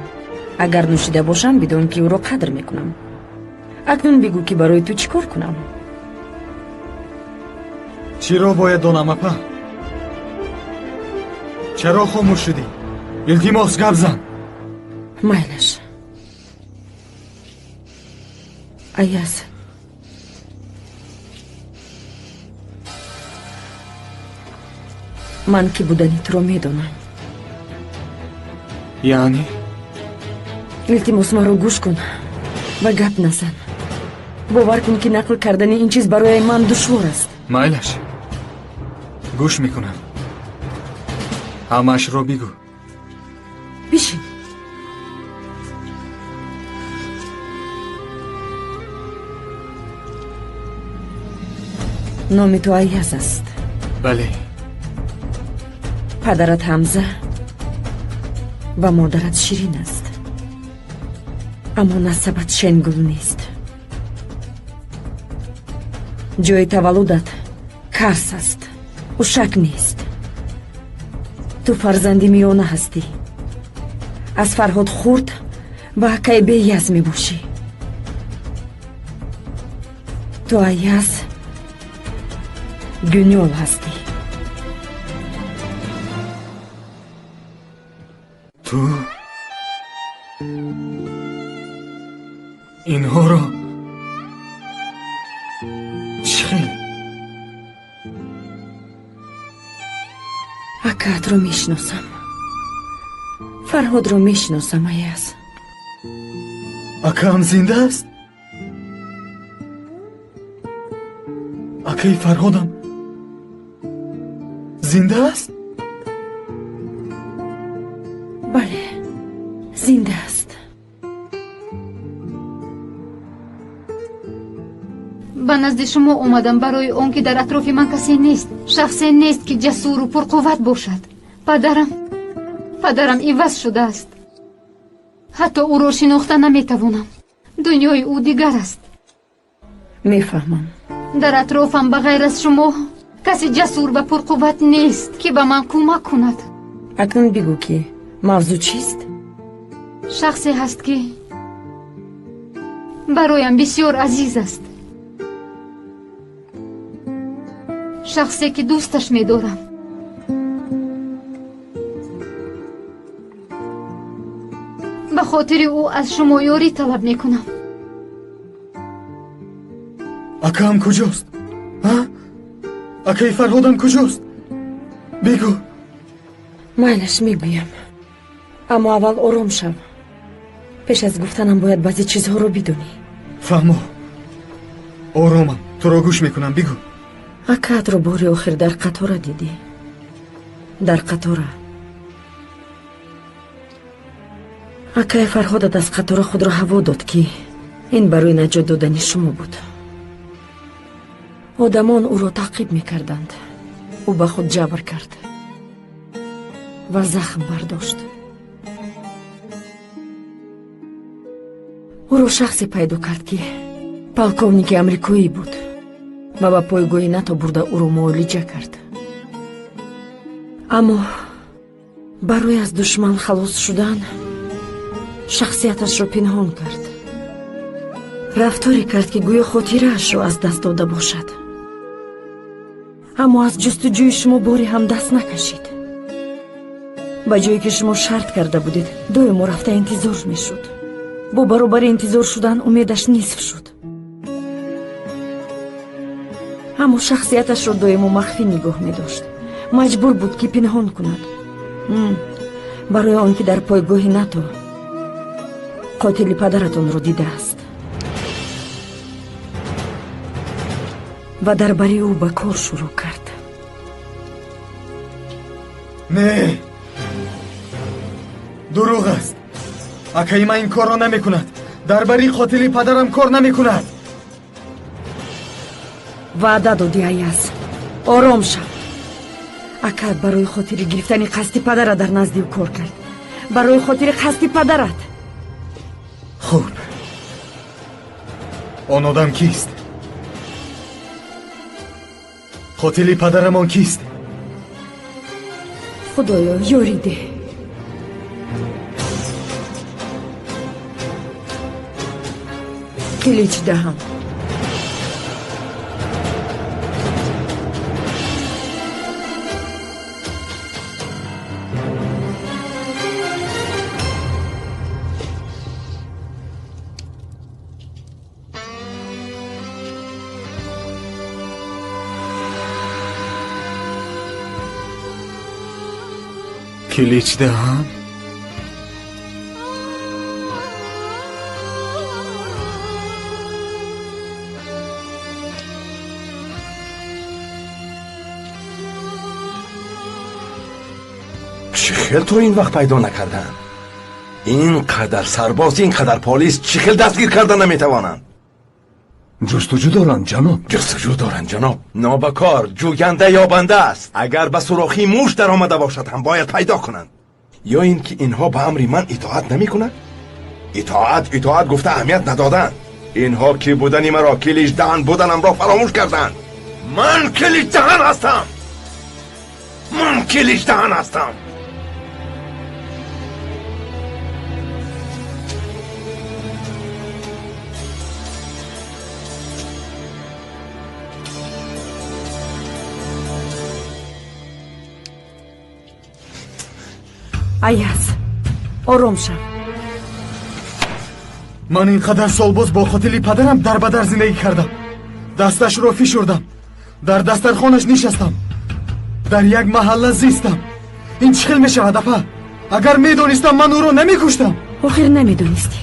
Агар нӯшида бошам, бидон ки ӯро қадр мекунам. Акнун бигӯ, ки барои ту чӣ кор кунам? Чиро бояд донам, апа? Чаро хомӯш шудӣ? Илтимос, гап зан. Майлаш. Аяз, ман ки будани туро медонам. Яъне? Илтимос, маро гӯш кун ва гап назан. Бовар кун, ки нақл кардани ин чиз барои ман душвор аст. Майлаш, гӯш мекунам. Ҳамаашро бигӯ. Бишин. Номи ту Аяз аст. Бале. Падарат Ҳамза ва модарат Ширин аст. Аммо насабат Шенгул нест. Ҷои таваллудат Карс аст, Ушак нест. Ту фарзанди миёна ҳастӣ. Аз Фарҳод хурд ва акаи Беяз мебошӣ. Ту Аяз Гюнёл ҳастӣ. Ту инҳоро чӣ хел? Акаатро мешиносам, Фарҳодро мешиносам, Аяз. Акаам зинда аст? Акаи Фарҳодам зинда аст? Бале, зинда аст. Ба назди шумо омадам барои он ки дар атрофи ман касе нест, шахсе нест, ки ҷасуру пурқувват бошад. Падарам иваз шудааст. Ҳатто ӯро шинохта наметавонам. Дунёи ӯ дигар аст. Мефаҳмам. Дар атрофам ба ғайр аз шумо касе ҷасур ва пурқувват нест, ки ба ман кӯмак кунад. Акнун бигӯ, ки мавзӯъ чист? Шахсе ҳаст, ки бароям бисёр азиз аст. Шахсе, ки дӯсташ медорам. Ба хотири ӯ аз шумо ёрӣ талаб мекунам. Акаам куҷост? Акаи Фарҳодам куҷост? Бигӯ. Майлаш, мегӯям. Аммо аввал ором шав. Пеш аз гуфтанам бояд баъзе чизҳоро бидонӣ. Фаҳмо. Оромам, туро гӯш мекунам, бигӯ. Акаатро бори охир дар қатора дидӣ. Дар қатора. Акаи Фарҳодат аз қатора худро ҳаво дод, ки ин барои наҷот додани шумо буд. Одамон ӯро таъқиб мекарданд. Ӯ ба худ ҷабр кард ва захм бардошт. Ӯро шахсе пайдо кард, ки полковники амрикоӣ буд ва ба пойгоҳи НАТО бурда ӯро муолиҷа кард. Аммо барои аз душман халос шудан шахсияташро пинҳон кард. Рафторе кард, ки гӯё хотираашро аз даст дода бошад. Аммо аз ҷустуҷӯи шумо боре ҳам даст накашид. Ба ҷое ки шумо шарт карда будед, доимо рафта интизор мешуд. Бо баробари интизор шудан умедаш нисф шуд. Аммо шахсияташро доимо махфӣ нигоҳ медошт. Маҷбур буд, ки пинҳон кунад. Барои он ки дар пойгоҳи НАТО қотили падаратонро дидааст ва дар бари ӯ ба кор шурӯъ кард. Не, дурӯғ аст. Акаи ман ин корро намекунад. Дар бари қотили падарам кор намекунад. Ваъда додӣ, Аяз. Ором шав. Акаат барои хотири гирифтани қасди падарат дар назди ӯ кор кард. Барои хотири қасди падарат. Хуб, он одам кист? Қотили падарамон кист? Худоё, ёрӣ деҳ. Килич даҳам. Килич даҳам? Чӣ хел то ин вақт пайдо накарданд? Ин қадар сарбоз, ин қадар полис чӣ хел дастгир карда наметавонанд? Ҷустуҷӯ доранд, ҷаноб. Ҷустуҷӯ доранд, ҷаноб. Нобакор ҷӯянда ёбанда аст. Агар ба сурохи муш даромада бошад ҳам бояд пайдо кунанд. Ё ин ки инҳо ба амри ман итоат намекунанд? Итоат, итоат гуфта аҳамият надоданд. Инҳо ки будани маро, Киличдаҳан буданамро фаромӯш карданд. Ман Киличдаҳан ҳастам. Ман Киличдаҳан ҳастам. Аяз, ором шав. Ман ин қадар сол боз бо қотили падарам дар ба дар зиндагӣ кардам. Дасташро фишурдам, дар дастархонаш нишастам, дар як маҳалла зистам. Ин чӣ хел мешавад, апа? Агар медонистам, ман ӯро намекуштам. Охир намедонистӣ.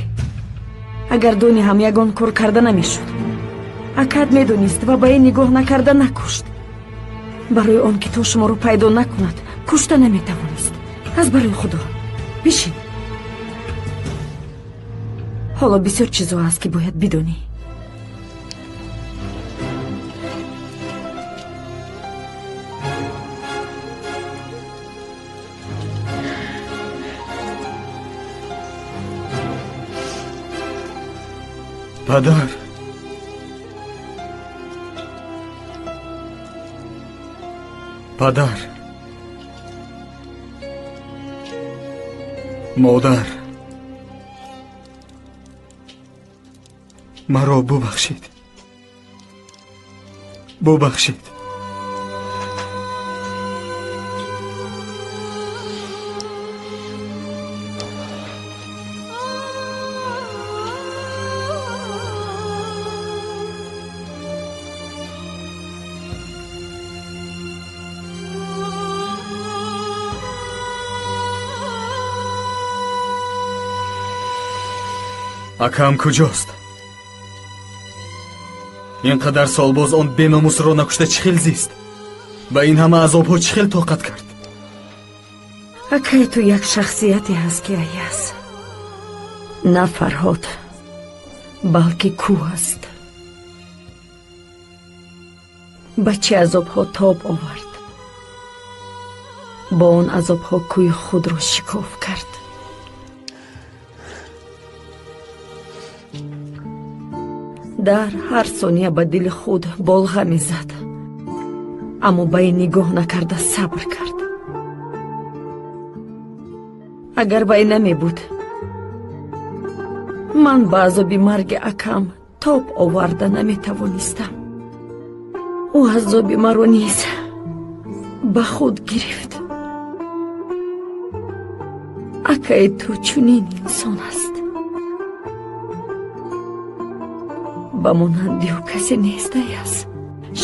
Агар дони ҳам ягон кор карда намешуд. Акат медонист ва ба ин нигоҳ накарда накушт. Барои он ки то шуморо пайдо накунад, кушта наметавонист. Аз барои Худо бишин. Ҳоло бисёр чизҳо ҳаст, ки бояд бидонӣ. Падар, падар, модар, маро бубахшед, бубахшед. Акам куҷост? Ин қадар сол боз он беномусро накушта чӣ хел зист? Ба ин ҳама азобҳо чӣ хел тоқат кард? Акай ту як шахсияте ҳаст, ки Аяз на Фарҳод, балки кӯҳ аст. Ба чӣ азобҳо тоб овард, бо он азобҳо кӯҳи худро шикоф кард. Дар ҳар сония ба дили худ болға мезад, аммо ба ин нигоҳ накарда сабр кард. Агар ба ин намебуд, ман ба азоби марги акам тоб оварда наметавонистам. Ӯ азоби маро низ ба худ гирифт. Акаи ту чунин инсон аст. Ба монанди ӯ касе нест, Аяз.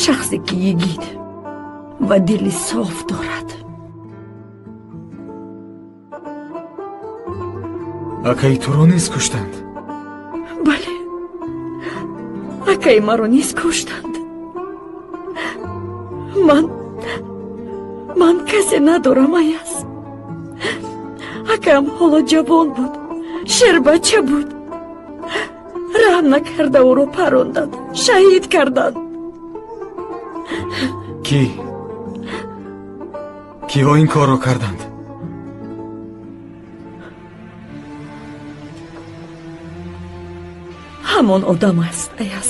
Шахсе ки йигит ва дили соф дорад. Акаи туро низ куштанд? Бале, акаи маро низ куштанд. Ман касе надорам, Аяз. Акаам ҳоло ҷавон буд, шербача буд. Раҳм накарда ӯро паронданд, шаҳид карданд. Ки? Киҳо ин корро карданд? Ҳамон одам аст, Аяз.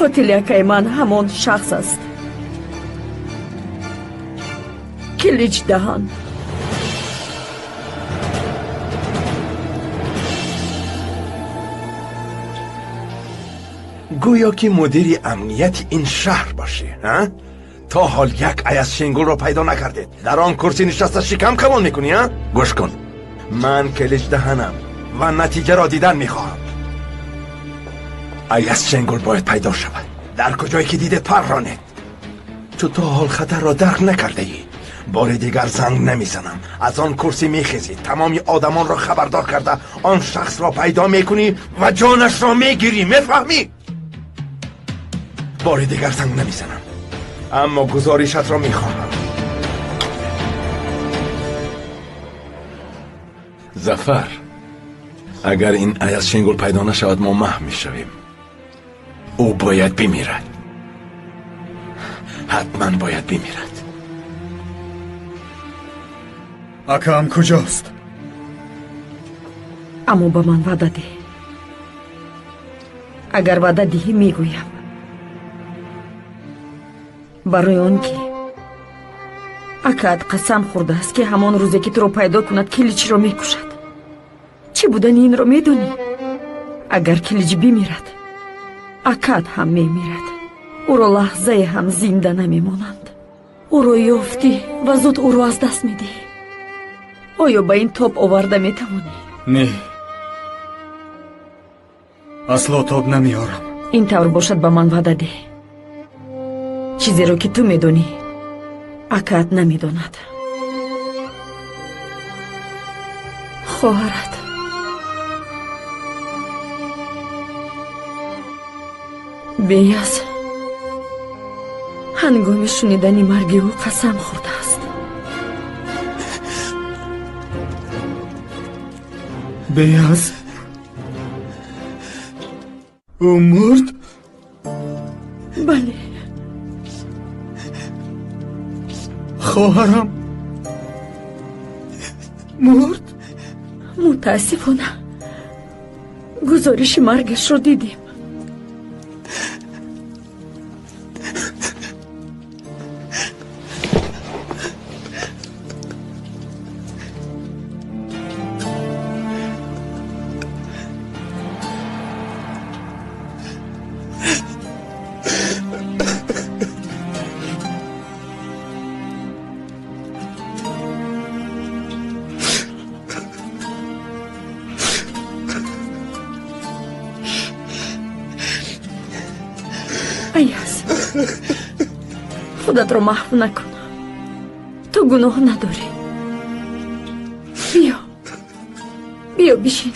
Қотили акаи ман ҳамон шахс аст. Килич Даҳан. Гӯё ки мудири амнияти ин шаҳр бошӣ, ҳа? То ҳол як Аяз Шенгулро пайдо накардед. Дар он курсӣ нишаста шикам камон мекунӣ, ҳа? Гӯш кун. Ман Килич Даҳанам ва натиҷаро дидан мехоҳам. Аяз Шенгул бояд пайдо шавад. Дар куҷое ки дидед парронед. Ту то ҳол хатарро дарк накардаӣ. Бори дигар занг намезанам. Аз он курсӣ мехезӣ, тамоми одамонро хабардор карда, он шахсро пайдо мекунӣ ва ҷонашро мегирӣ. Мефаҳмӣ? Бори дигар занг намезанам, аммо гузоришатро мехоҳам. Зафар, агар ин Аяз Шенгул пайдо нашавад, мо маҳв мешавем. Ӯ бояд бимирад. Ҳатман бояд бимирад. Акаам куҷост? Аммо ба ман ваъда деҳ. Агар ваъда диҳӣ, мегӯям. Барои он ки акаат қасам хӯрдааст, ки ҳамон рӯзе ки туро пайдо кунад, Киличро мекушад. Чӣ будани инро медонӣ? Агар Килич бимирад, акаат ҳам мемирад. Ӯро лаҳзае ҳам зинда намемонанд. Ӯро ёфтӣ ва зуд ӯро аз даст медиҳӣ. Оё ба ин тоб оварда метавонӣ? Не, асло тоб намеорам. Ин тавр бошад, ба ман ваъда деҳ. Чизеро ки ту медонӣ, акаат намедонад. Хоҳарат Беяз ҳангоми шунидани марги ӯ қасам хӯрдааст. Беяз ӯ мурд? Бале. Хоҳарам мурд? Мутаассифона гузориши маргашро дидем. Аяз, худатро маҳв накун. Ту гуноҳ надорӣ. Биё, биё бишин.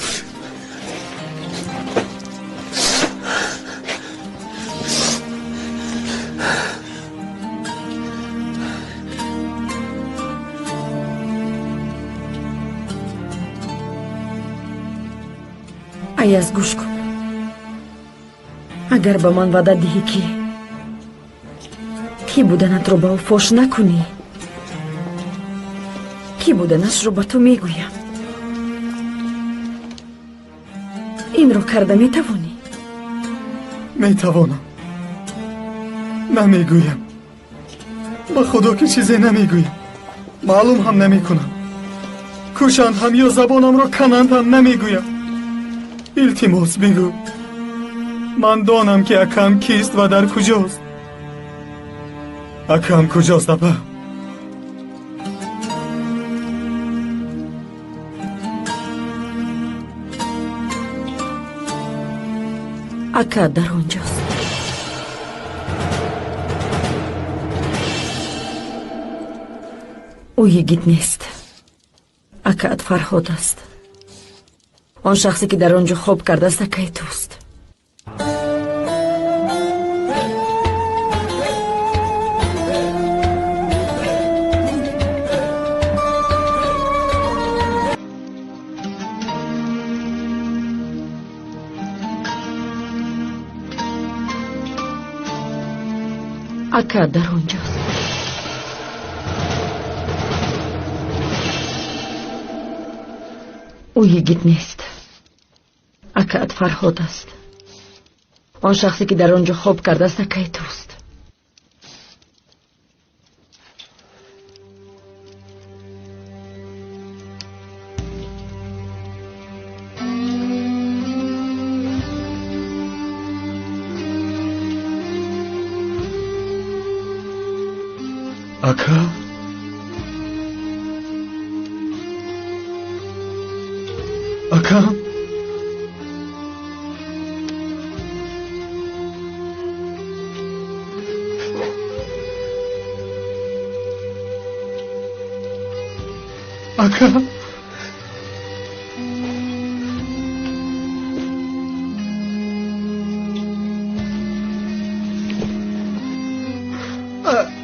Аяз, гӯш кун. Агар ба ман ваъда диҳӣ, ки кӣ буданатро ба ӯ фош накунӣ, кӣ буданашро ба ту мегӯям. Инро карда метавонӣ? Метавонам. Намегӯям. Ба худо ки чизе намегӯям. Маълум ҳам намекунам. Кушанд ҳам ё забонамро кананд ҳам намегӯям. Илтимос бигӯ. Ман донам ки акам кист ва дар куҷост. Акам куҷост, апа? Ака дар он ҷост. Ӯ йигит нест. Акаат Фарҳод аст. Он шахсе ки дар он ҷо хоб кардааст, акаи туст. Ака дар он ҷост. Ӯ йигит нест. Акаат Фарҳод аст. Он шахсе ки дар он ҷо хоб кардааст акаи туст. Ака? Ака? Ака?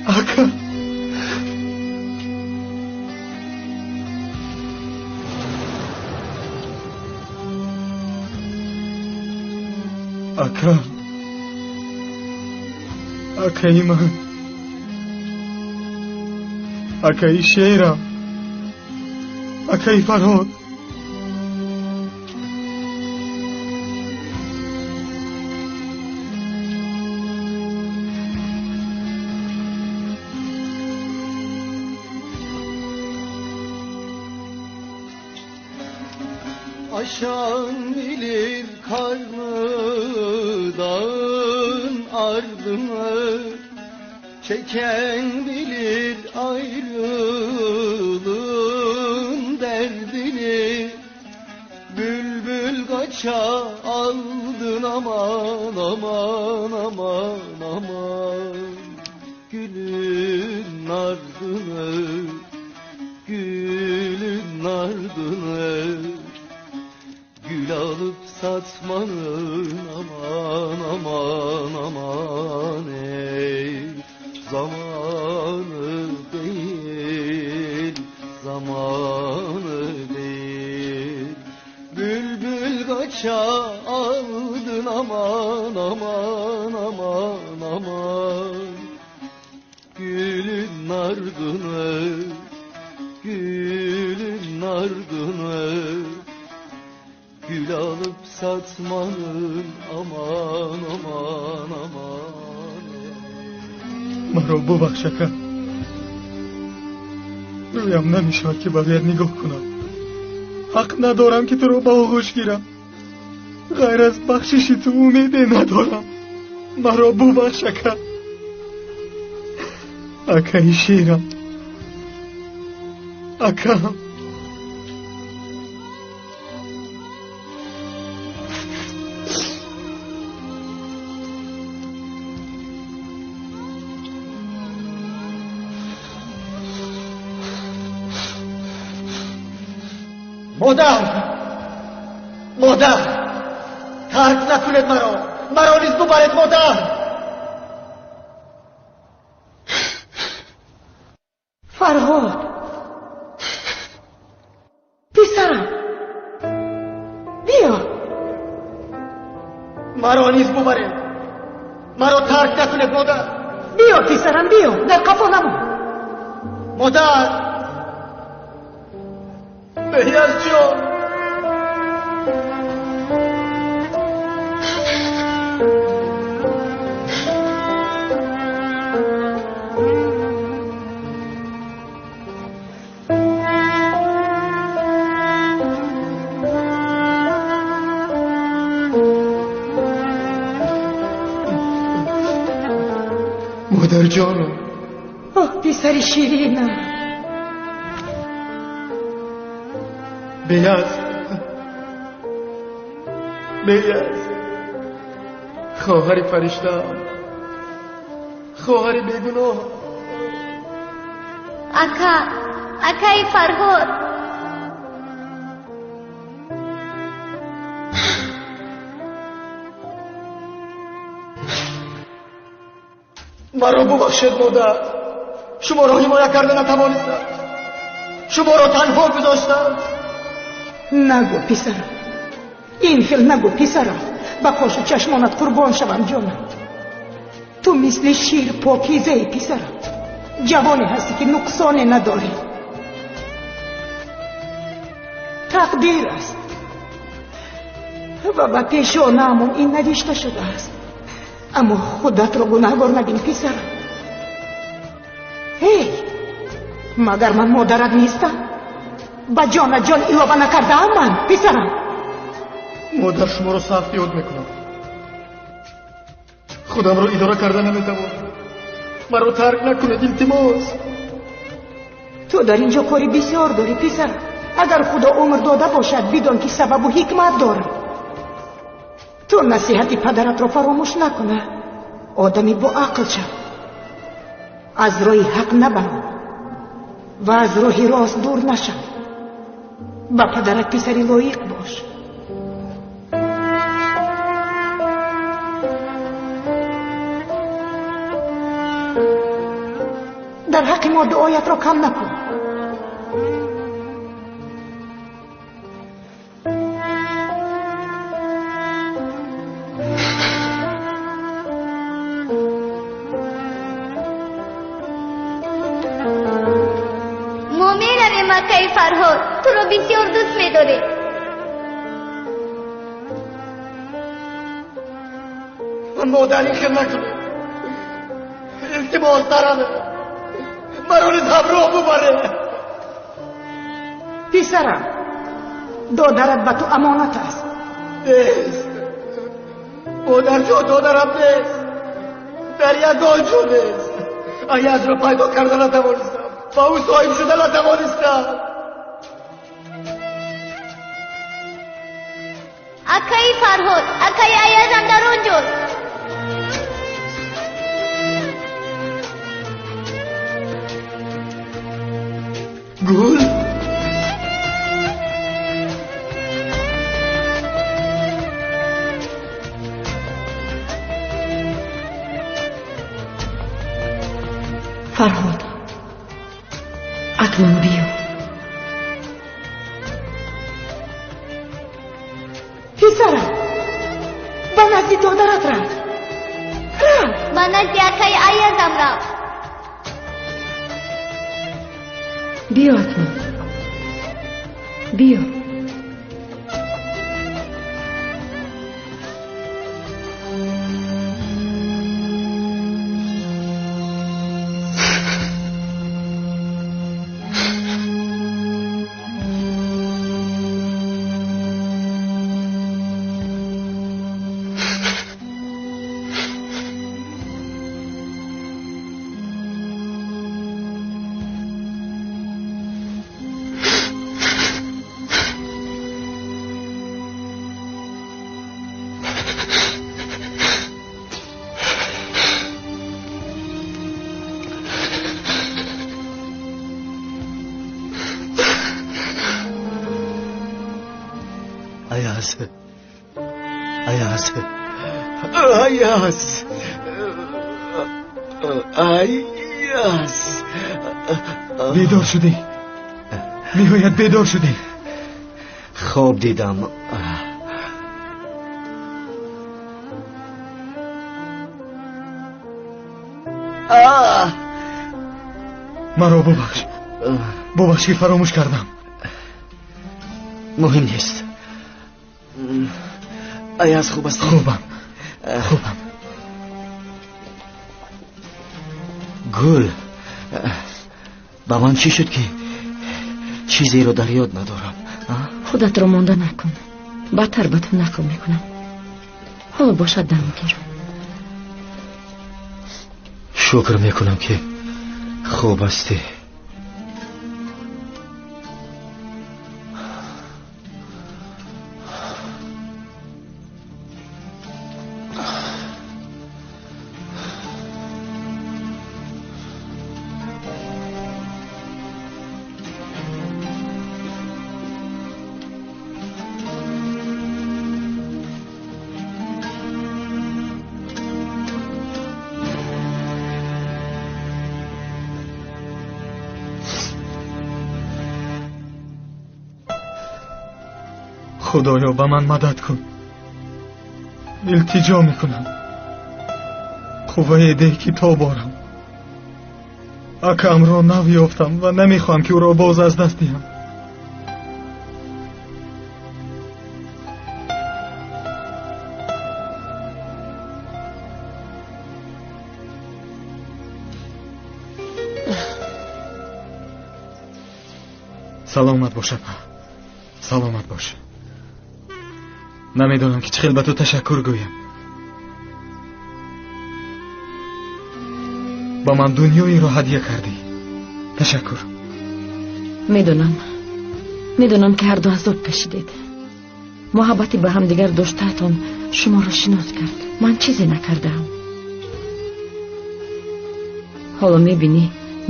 Ака? Ака, акаи ман, акаи шерам, акаи Фарҳод. Aşan bilir karnı dağın ardını, çeken bilir ayrılığın derdini. Bülbül kaça aldın aman aman aman aman, gülün ardını, gülün ardını. Gül alıp satmanın aman aman aman ey, zamanı değil, zamanı değil. Bülbül kaça aldın aman aman aman aman, gülün ardını, gülün ardını. Gül alıp satmanın aman aman aman. Маро бубахш, ака. Рӯям намешавад ки ба рӯят нигоҳ кунам. Ҳақ надорам ки туро ба оғӯш гирам. Ғайр аз бахшиши ту умеде надорам. Маро бубахш, ака. Акаи шерам, акам. Модар! Модар! Тарк накунед маро! Маро низ бубаред, модар! Фарҳод! Писарам! Биё! Маро низ бубаред! Маро тарк накунед, модар! Биё, писарам, биё! Дар қафо намон! Модар! Беҳяз ҷон! Модарҷонам! Оҳ, писари ширинам! Беяз, Беяз, хоҳари фариштаам, хоҳари бегуноҳ. Ака, акаи Фарҳод. Маро бубахшед, модар. Шуморо ҳимоя карда натавонистам. Шуморо танҳо гузоштам. Нагӯ, писарам, ин хел нагӯ, писарам. Ба қошу чашмонат қурбон шавам, ҷонам. Ту мисли шир покизаи, писарам. Ҷавоне ҳастӣ ки нуқсоне надорӣ. Тақдир аст ва ба пешонаамон ин навишта шудааст. Аммо худатро гунаҳгор набин, писарам. Эй, магар ман модарат нестам? Ба ҷонат ҷон илова накардаам ман, писарам? Модар, шуморо сахт ёд мекунам. Худамро идора карда наметавонам. Маро тарк накунед, илтимос. Ту дар инҷо кори бисёр дорӣ, писарам. Агар Худо умр дода бошад, бидон ки сабабу ҳикмат дорад. Ту насиҳати падаратро фаромӯш накуна. Одами боақл шав. Аз роҳи ҳақ набаро ва аз роҳи рост дур нашав. Ба падарат писари лоиқ бош. Дар ҳаққи мо дуоятро кам накун. Мо меравем, акаи Фарҳод, туро бисёр дӯст медорем. Модар, ин хел накунед. Илтимос дараме. Маро низ ҳамроҳ бубаред. Писарам, додарат ба ту амонат аст. Нест. Модарҷон, додарам нест. Дар ягон ҷо нест. Аязро пайдо карда натавонистам. Ба ӯ соҳиб шуда натавонистам. Акаи Фарҳод, акаи Аязам дар он ҷост. Гул? Фарҳод, акнун биё. Писарам, ба назди додарат рав. Рав. Ба назди акаи Аязам рав. Биё акнун. Биё. Ayaz. Ayaz. Ayaz. Ayaz. Бедор шудӣ. Ниҳоят бедор шудӣ. Хоб дидам. Маро бубахш. Бубахш ки фаромӯш кардам. Муҳим нест. Аяз хуб аст? Хубам. Хубам. Гул, ба ман чӣ шуд ки чизеро дар ёд надорам? Худатро монда накун. Баъдтар ба ту нақл мекунам. Ҳоло бошад дам гир. Шукр мекунам ки хуб ҳастӣ. Худоё, ба ман мадад кун. Илтиҷо мекунам. Қуввае деҳ ки тоб орам. Акамро нав ёфтам ва намехоҳам ки ӯро боз аз даст диҳам. Саломат бош, апа. Саломат бош. Намедонам ки чӣ хел ба ту ташаккур гӯям. Ба ман дунёеро ҳадя кардӣ. Ташаккур. Медонам. Медонам ки ҳарду азоб кашидед. Муҳаббати ба ҳамдигар доштаатон шуморо шинос кард. Ман чизе накардаам. Ҳоло мебинӣ,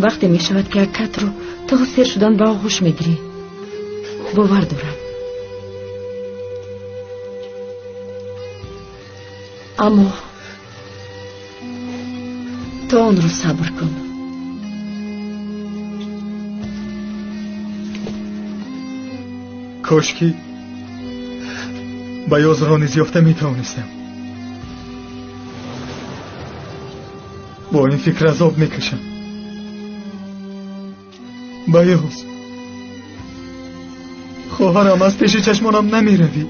вақте мешавад ки акатро то сер шудан ба оғӯш мегирӣ. Бовар дорам. Аммо то онро сабр кун. Кош ки Баёзро низ ёфта метавонистам. Бо ин фикр азоб мекашам. Баёз, хоҳарам, аз пеши чашмонам намеравӣ.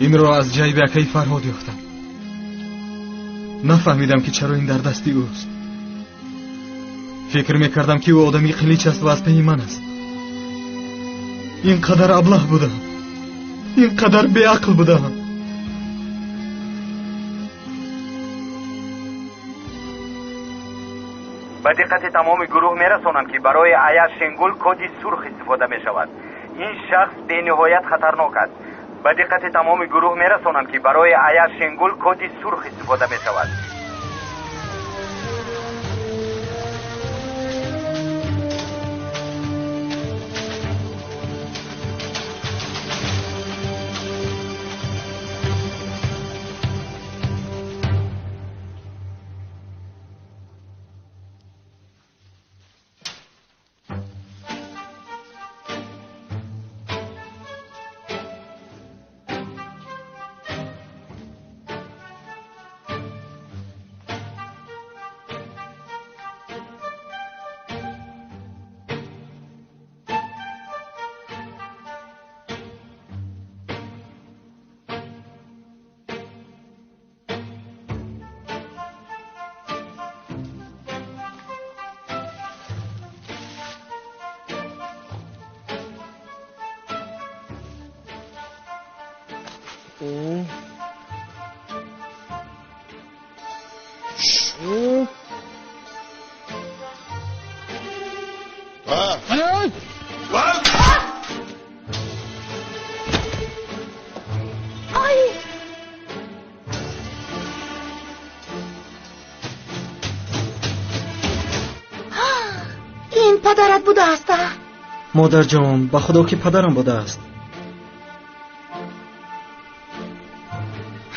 Инро аз ҷайби акаи Фарҳод ёфтам. Нафаҳмидам ки чаро ин дар дасти ӯст. Фикр мекардам ки ӯ одами қилич аст ва аз паи ман аст. Ин қадар аблаҳ будам, ин қадар беақл будам. Ба диққати тамоми гурӯҳ мерасонам ки барои Аяз Шенгул коди сурх истифода мешавад. Ин шахс бениҳоят хатарнок аст. Ба диққати тамоми гурӯҳ мерасонам ки барои Аяз Шенгул коди сурх истифода мешавад. Ин падарат будааст? Модарҷон, ба худо ки падарам будааст.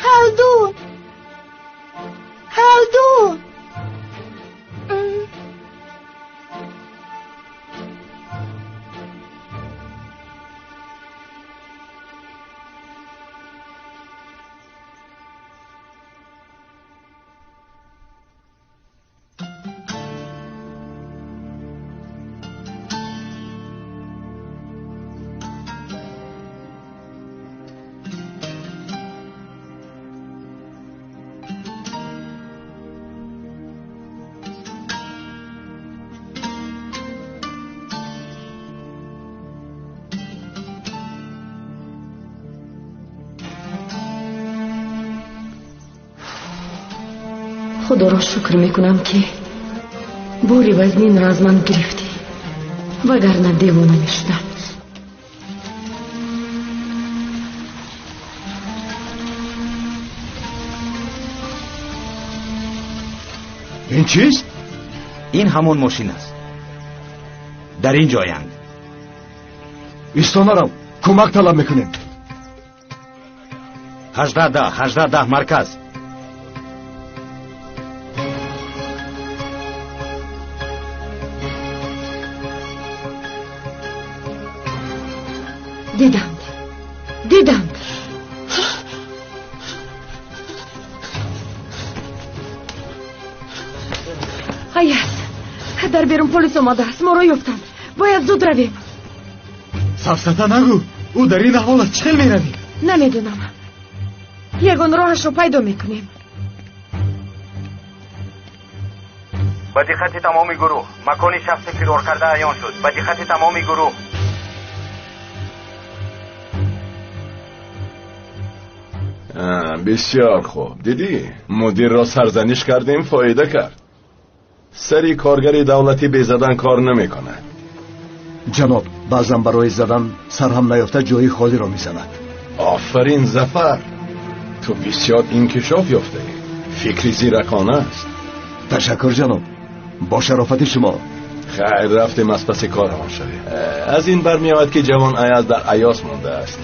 Халдун! Халдун! Худоро шукр мекунам ки бори вазнинро аз ман гирифтӣ, вагарна девона мешудам. Ин чист? Ин ҳамон мошин аст. Дар ин ҷоянд. Истонарав, кӯмак талаб мекунем. 18 18 марказ. Диданд, диданд. Аяз, дар берун полис омадааст, моро ёфтанд. Бояд зуд равем. Сафсата нагӯ, ӯ дар ин аҳвол аст, чӣ хел меравӣ? Намедонам. Ягон роҳашро пайдо мекунем. Ба диққати тамоми гурӯҳ, макони шахси фирор карда аён шуд. Ба диққати тамоми гурӯҳ. Бисёр хуб. Дидӣ, мудирро сарзаниш кардем, фоида кард. Сари коргари давлатӣ бе задан кор намекунад. Ҷаноб, баъзан барои задан сарҳам наёфта ҷои холиро мезанад. Офарин, Зафар, ту бисёр инкишоф ёфтаӣ. Фикри зиракона аст. Ташаккур, ҷаноб, бо шарофати шумо. Хайр, рафтем аз паси корамон шавем. Аз ин бармеояд ки ҷавон Аяз дар Аёс мондааст.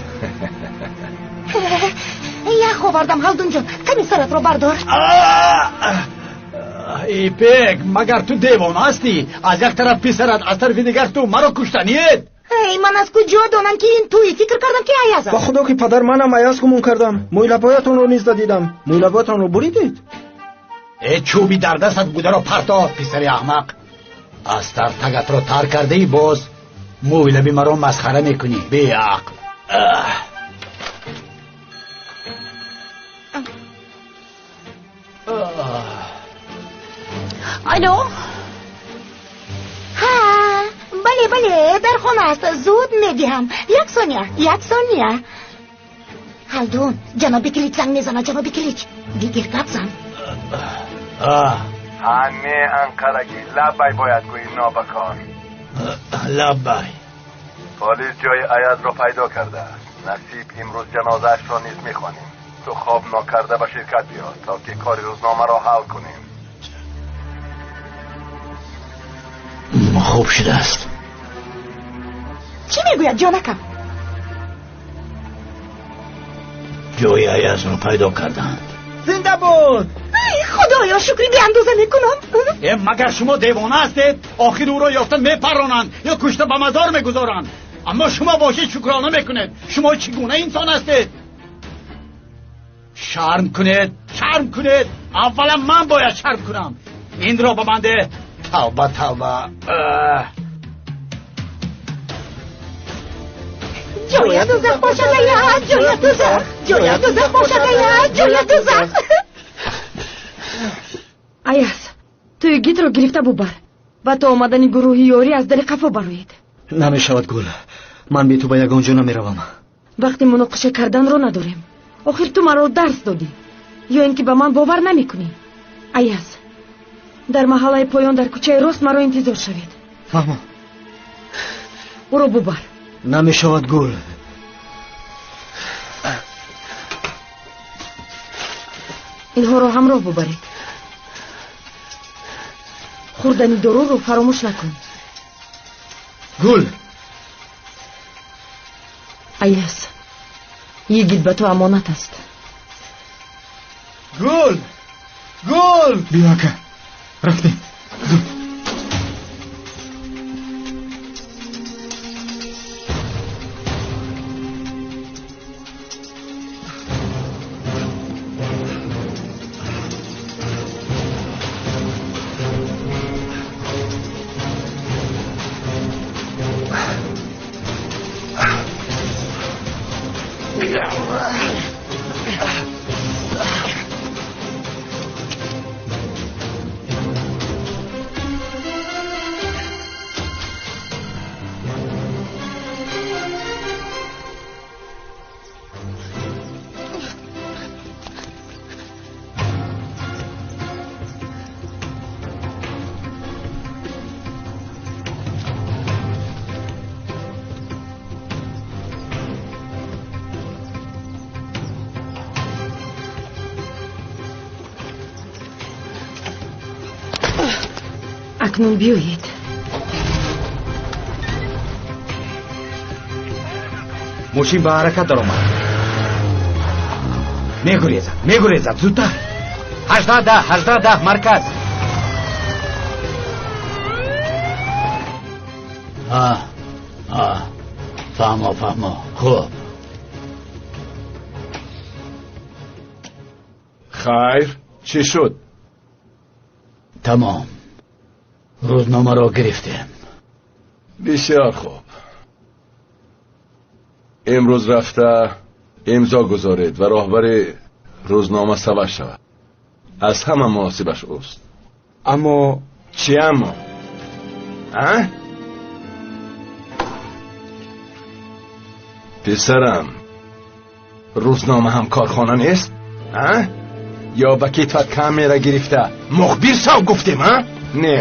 Ях овардам, Ҳалдунҷон, ками саратро бардор. Ипек, магар ту девона ҳастӣ? Аз як тараф писарат, аз тарафи дигар ту маро куштаниед. Эй, ман аз куҷо донам, ки ин туи? Фикр кардам, ки Аяза. Ба худо, ки падар, манам Аяз гумон кардам. Мӯйлабоятонро низ дадидам. Мӯйлабоятонро буридед? Э, чӯби дар дастат бударо парто, писари аҳмақ. Аз тар тагатро тар кардаи, боз мӯйлаби маро масхара мекунӣ, беақл. Алло. Ҳа, бале, бале, дар хона аст. Зуд медиҳам. Як сония, як сония. Ҳалдун, ҷаноби Килич занг мезанад, ҷаноби Килич. Бигир, гап зан. Ҳа, не, анқарагӣ, лаббай бояд гӯӣ, нобакор. Лаббай. Полис ҷои Аязро пайдо кардааст. Насиб имрӯз ҷанозаашро низ мехонем. Ту хоб нокарда ба ширкат биё, то ки кори рӯзномаро ҳал кунем. Хуб шудааст. Чӣ мегӯяд, ҷонакам? Ҷои Аязро пайдо карданд. Зинда буд! Ай, худоё, шукри беандоза мекунам. Э, магар шумо девона ҳастед? Охир ӯро ёфта мепаронанд ё кушта ба мазор мегузоранд. Аммо шумо бошед шукрона мекунед. Шумо чӣ гуна инсон ҳастед? Шарм кунед, шарм кунед. Аввалан ман бояд шарм кунам. Инро ба ман деҳ. Тавба, тавба. Ҷоя дузах бошад, Аяз, ҷоя дузах. Ҷоя дузах бошад, Аяз, ҷоя дузах. Аяз, ту Йигитро гирифта бубар ва то омадани гурӯҳи ёрӣ аз дари қафо бароед. Намешавад, Гул, ман бе ту ба ягон ҷо намеравам. Вақти муноқиша карданро надорем. Охир ту маро дарс додӣ. Ё ин ки ба ман бовар намекунӣ? Аяз, дар маҳаллаи поён дар кӯчаи рост маро интизор шавед. Фаҳмо. Ӯро бубар. Намешавад, Гул. Инҳоро ҳамроҳ бубаред. Хӯрдани доруро фаромӯш накун. Гул. Аяз, Йигит ба ту амонат аст. Гул! Гул! Биё, ака, рафтем. Зуд. Акнун биёед. Мошин ба ҳаракат даромад. Мегурезад, мегурезад, зудтар. 18-10, 18-10, марказ. Фаҳмо, фаҳмо. Хуб. Хайр, чӣ шуд? Тамом. Рӯзномаро гирифтем. Бисёр хуб. Имрӯз рафта имзо гузоред ва роҳбари Рӯзнома саваш шавад. Аз ҳама муносибаш ӯст. Аммо чӣ аммо? А? Писарам, рӯзнома ҳам корхона нест? А? Ё ба китфат камера гирифта мухбир шав гуфтем, а? Не.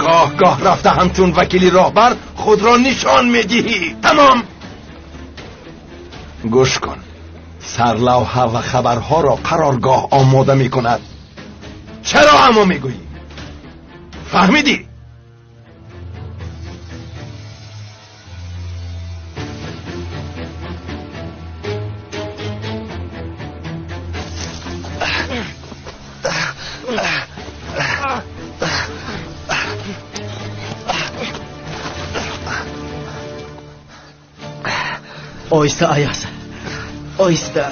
Гоҳ-гоҳ рафта ҳамчун вакили роҳбар худро нишон медиҳӣ. Тамом. Гӯш кун. Сарлавҳа ва хабарҳоро қароргоҳ омода мекунад. Чаро аммо мегӯӣ? Фаҳмидӣ? Оҳиста, Аяз, оҳиста.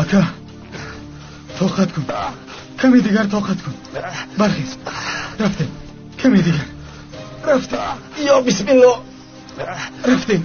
Ака, тоқат кун, каме дигар тоқат кун. Бархез, рафтем, каме дигар рафтем. Ё бисмилло, рафтем.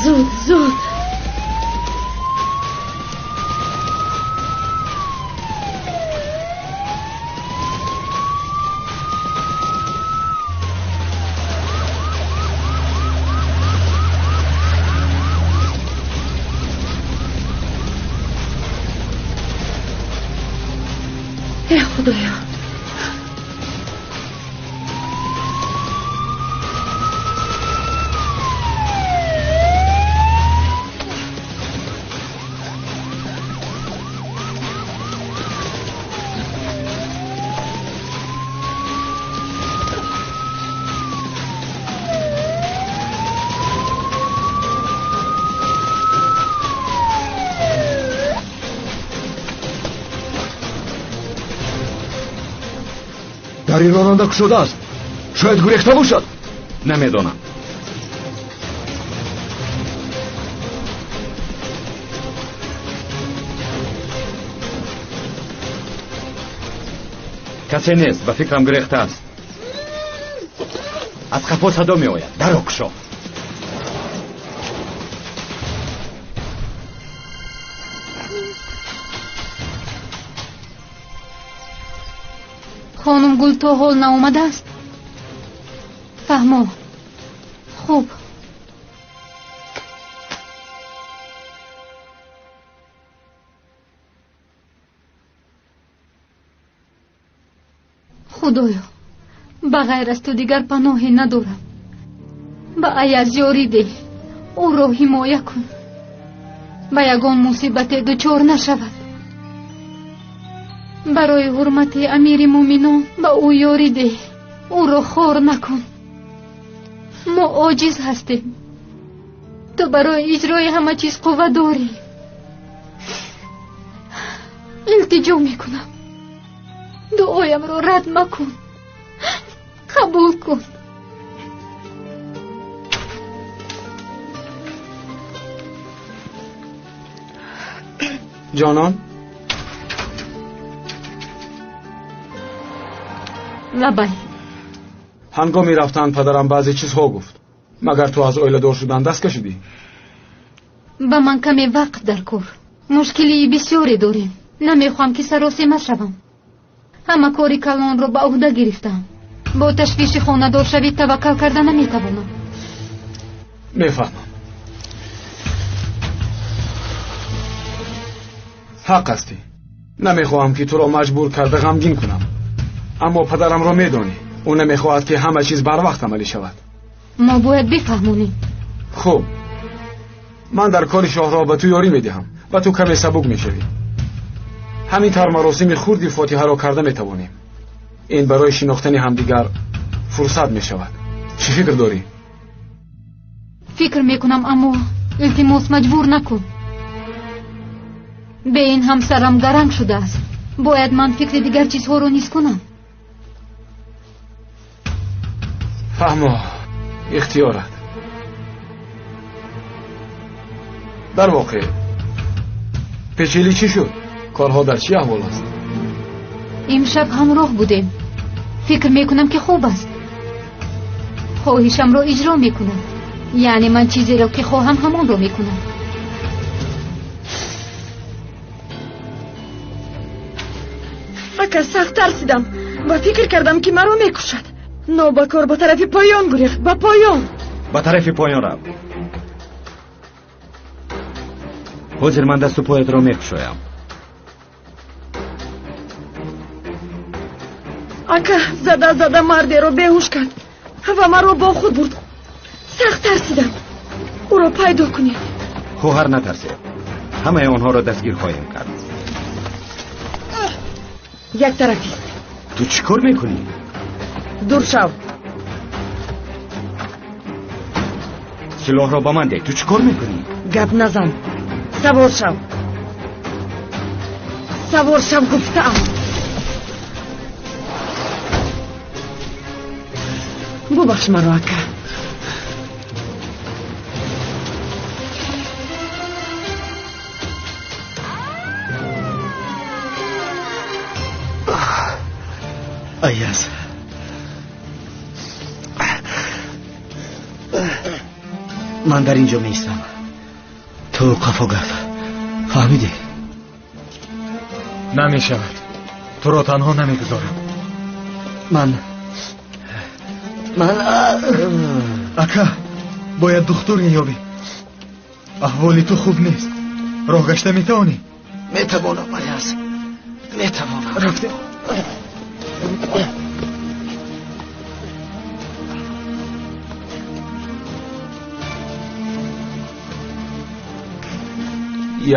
Зуд, зуд. Э, Худоё. Дари ронанда кушода аст. Шояд гурехта бошад. Намедонам. Касе нест, ба фикрам гурехта аст. Аз қафо садо меояд. Даро кушо. Хонум Гул то ҳол наомадааст? Фаҳмо. Хуб. Худоё, ба ғайр аз ту дигар паноҳе надорам. Ба Аяз ёрӣ деҳ, ӯро ҳимоя кун. Ба ягон мусибате дучор нашавад. Барои ҳурмати амири муъминон ба ӯ ёрӣ деҳ, ӯро хор накун. Мо оҷиз ҳастем. Ту барои иҷрои ҳама чиз қувва дорӣ. Илтиҷо мекунам, дуоямро рад макун, қабул кун. Ҷонон, лабай. Ҳангоми рафтан падарам баъзе чизҳо гуфт. Магар ту аз оиладор шудан даст кашидӣ? Ба ман каме вақт дар кор. Мушкилии бисёре дорем. Намехоҳам ки саросема шавам. Ҳама кори калонро ба ӯҳда гирифтам. Бо ташвиши хонадоршавӣ таваккал карда наметавонам. Мефаҳмам. Ҳақ ҳастӣ. Намехоҳам ки туро маҷбур карда ғамгин кунам. Аммо падарамро медонӣ. Ӯ намехоҳад ки ҳама чиз барвақт амалӣ шавад. Мо бояд бифаҳмонем. Хуб, ман дар кори шоҳро ба ту ёрӣ медиҳам ва ту каме сабук мешавӣ. Ҳамин тавр маросими хурди фотиҳаро карда метавонем. Ин барои шинохтани ҳамдигар фурсат мешавад. Чӣ фикр дорӣ? Фикр мекунам, аммо илтимос, маҷбур накун. Бе ин ҳамсарам гаранг шудааст. Бояд ман фикри дигар чизҳоро низ кунам. Фаҳмо, ихтиёрат. Дар воқеъ печили чӣ шуд? Корҳо дар чӣ аҳвол аст? Имшаб ҳамроҳ будем. Фикр мекунам ки хуб аст. Хоҳишамро иҷро мекунам. Яъне ман чизеро ки хоҳам ҳамонро мекунам. Ака, сахт тарсидам ва фикр кардам ки маро мекушад. Нобакор ба тарафи поён гурехт, ба поён. Ба тарафи поён рафт. Ҳозир ман дасту поятро мекушоям. Ака, зада зада мардеро беҳуш кард ва маро бо худ бурд. Сахт тарсидам. Ӯро пайдо кунед. Хоҳар, натарсед. Ҳамаи онҳоро дастгир хоҳем кард. Як тарафист. Ту чӣ кор мекунӣ? Дур шав. Силоҳро ба ман деҳ. Ту чӣ кор мекунӣ? Гап назан. Савор шав. Савор шав гуфтаам. Бубахш маро, ака. Аяз, ман дар ин ҷо меистам. Ту қафо гард. Фаҳмидӣ? Намешавад. Туро танҳо намегузорам. Ман ака, бояд духтур меёбӣ. Аҳволи ту хуб нест. Роҳ гашта метавонӣ? Метавонам, Аяз, метавонам. Рафтем.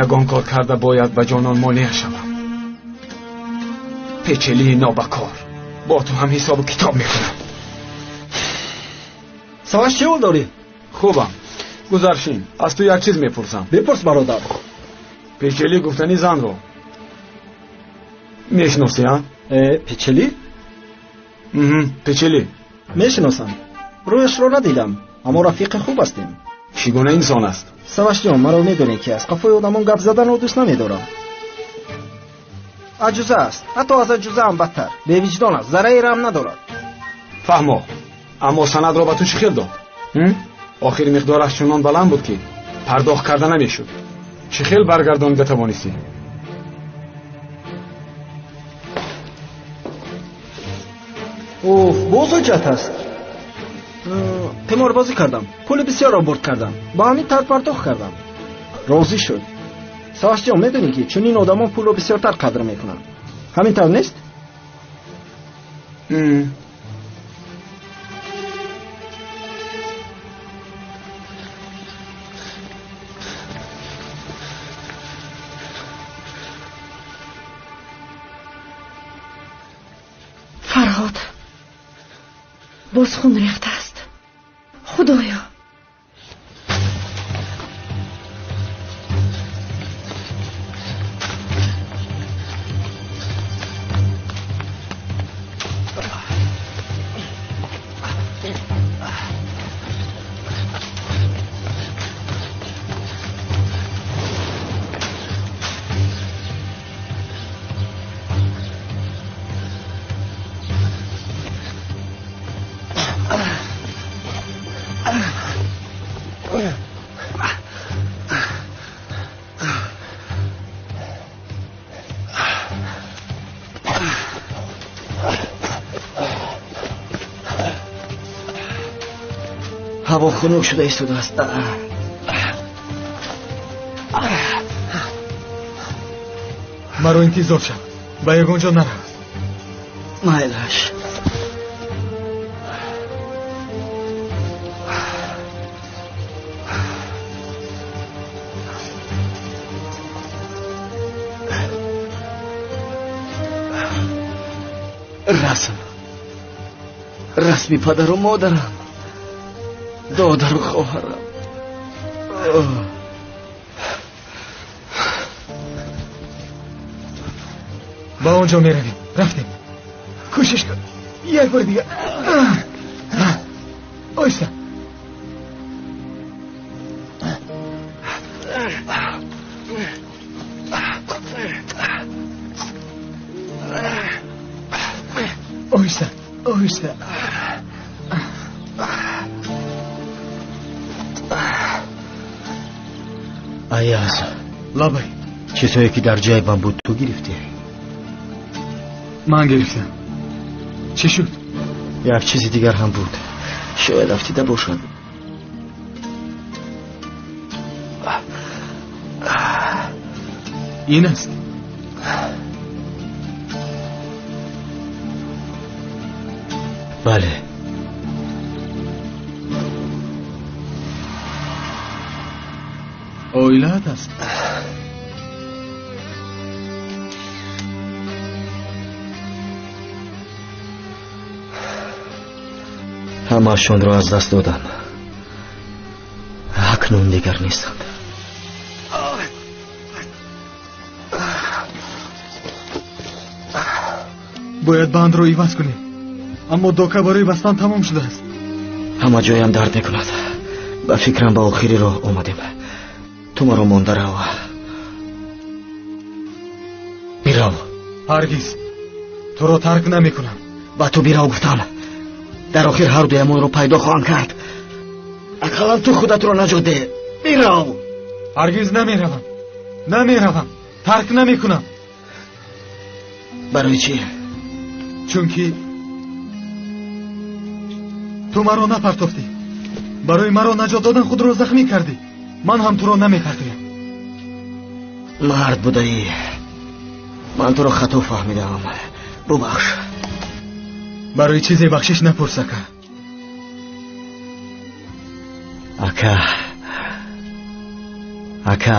Ягон кор карда бояд ба ҷонон монеа шавам. Печелии нобакор. Бо ту ҳам ҳисобу китоб мекунам. Саваш, чӣ ҳол дорӣ? Хубам. Гузаршин, аз ту як чиз мепурсам. Бипурс, бародар. Печели гуфтани занро мешиносӣ, а? Печели? Печели. Мешиносам. Рӯяшро надидам, аммо рафиқи хуб ҳастем. Чӣ гуна инсон аст? Савашҷон, маро медонӣ ки аз қафои одамон гап заданро дӯст намедорам. Аҷуза аст, ҳатто аз аҷузаам бадтар. Бевиҷдон аст, зарраи раҳм надорад. Фаҳмо, аммо санадро ба ту чӣ хел дод? Охир миқдораш чунон баланд буд ки пардохт карда намешуд. Чӣ хел баргардонида тавонистӣ? Уф, боз ҳуҷҷат аст. Қиморбозӣ кардам, пули бисёрро бурд кардам, ба ҳамин тарз пардохт кардам. Розӣ шуд. Савашҷон, медонӣ ки чунин одамон пулро бисёртар қадр мекунанд. Ҳамин тавр нест? Фарҳод, боз хун рехтааст. Худоё! Ҳаво хунук шуда истодааст. Маро интизор шав, ба ягон ҷо нарав. Майлаш. Расм, расми падару модарам, додару хоҳарам. Ба он ҷо меравем. Рафтем. Кӯшиш кун. Як бори дигар. Оҳиста. Оҳиста, оҳиста. Аяз. Лабай. Чизҳое ки дар ҷайбам буд ту гирифтӣ? Ман гирифтам. Чӣ шуд? Як чизи дигар ҳам буд. Шояд афтида бошад. Ин аст. Бале. Оилаат аст. Ҳамаашонро аз даст додам. Акнун дигар нестанд. Бояд бандро иваз кунем. Аммо дока барои бастан тамом шудааст. Ҳама ҷоям дард мекунад. Ба фикрам ба охири роҳ омадем. Ту маро монда рав. Бирав. Ҳаргиз туро тарк намекунам. Ба ту бирав гуфтам. Дар охир ҳар дуямонро пайдо хоҳам кард. Ақаллан ту худатро наҷот деҳ. Бирав. Ҳаргиз намеравам. Намеравам. Тарк намекунам. Барои чӣ? Чунки ту маро напартофтӣ. Барои маро наҷот додан худро захмӣ кардӣ. Ман ҳам туро намепартоям. Мард будаӣ. Ман туро хато фаҳмидаам. Бубахш. Барои чизе бахшиш напурс, ака. Ака. Ака,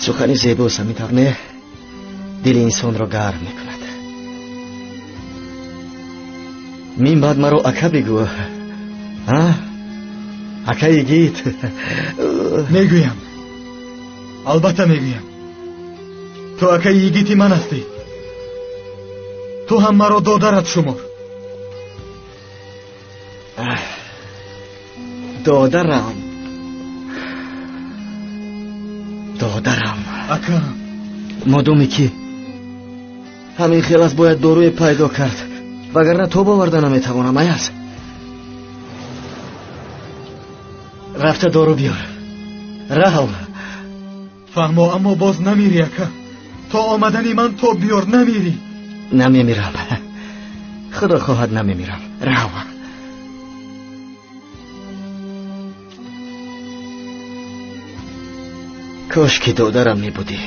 сухани зебост, ҳамин тавр не? Дили инсонро гарм мекунад. Мин баъд маро ака бигӯ. Ака йигит. Мегӯям. Албатта мегӯям. Ту акаи йигити ман ҳастӣ. Ту ҳам маро додарат шумор. Додарам. Додарам. Ака. Модоме ки ҳамин хел аст, бояд доруе пайдо кард, вагарна тоб оварда наметавонам. Аяз, рафта дору биёр. Рав. Фаҳмо, аммо боз намири, ака. То омадани ман тоб биёр, намири. Намемирам. Худо хоҳад намемирам. Рав. Кош ки додарам мебудӣ.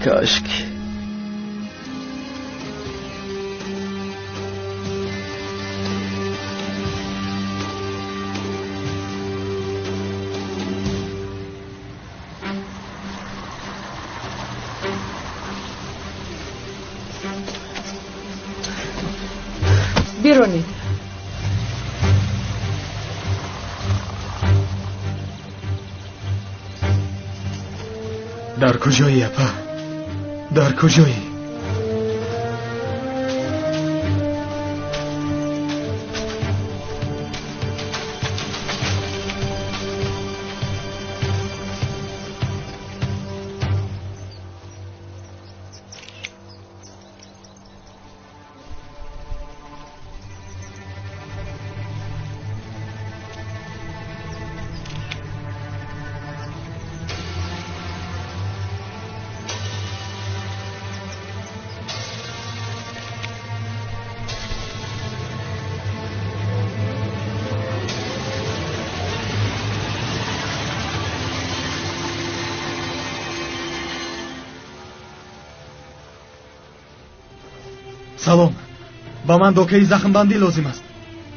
Кош ки. Биронед. Дар куҷоӣ, апа? Дар куҷоӣ? Салом. Ба ман докаи захмбандӣ лозим аст.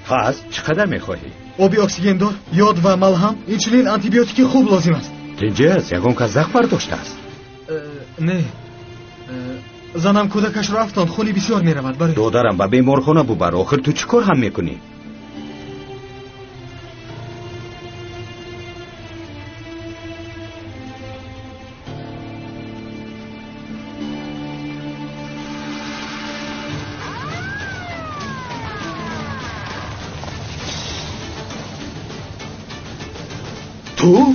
Пас чӣ қадар мехоҳӣ? Оби оксигендор, ёд ва малҳам, инчунин антибиотики хуб лозим аст. Тинҷӣ аст? Ягон кас захм бардоштааст? Не. Занам кӯдакашро афтонд, хуни бисёр меравад. Барои додарам ба беморхона бубар. Охир ту чӣ кор ҳам мекунӣ? Ку?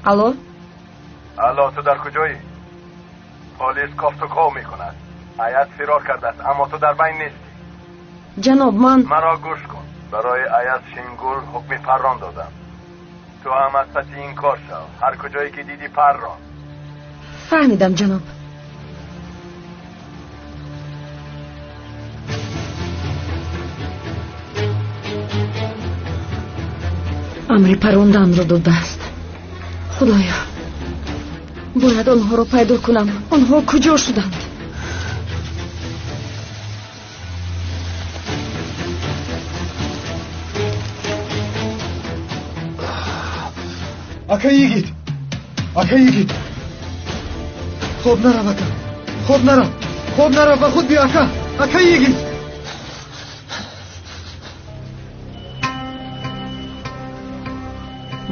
Алло? Алло, ту дар куҷоӣ? Полис кофту ков мекунад. Аяз фирор кардааст, аммо ту дар байн нестӣ. Ҷаноб, ман Маро гӯш кун. Барои Аяз Шингул ҳукми паррон додам. Ту ҳам аз паси ин кор шав. Ҳар куҷое ки дидӣ паррон. Фаҳмидам, ҷаноб. Амри парронданро додааст. Худоё, бояд онҳоро пайдо кунам. Онҳо куҷо шуданд? Ака йигит, ака йигит, хоб нарав, ака, хоб нарав, хоб нарав, ба худ биё, ака, ака йигит.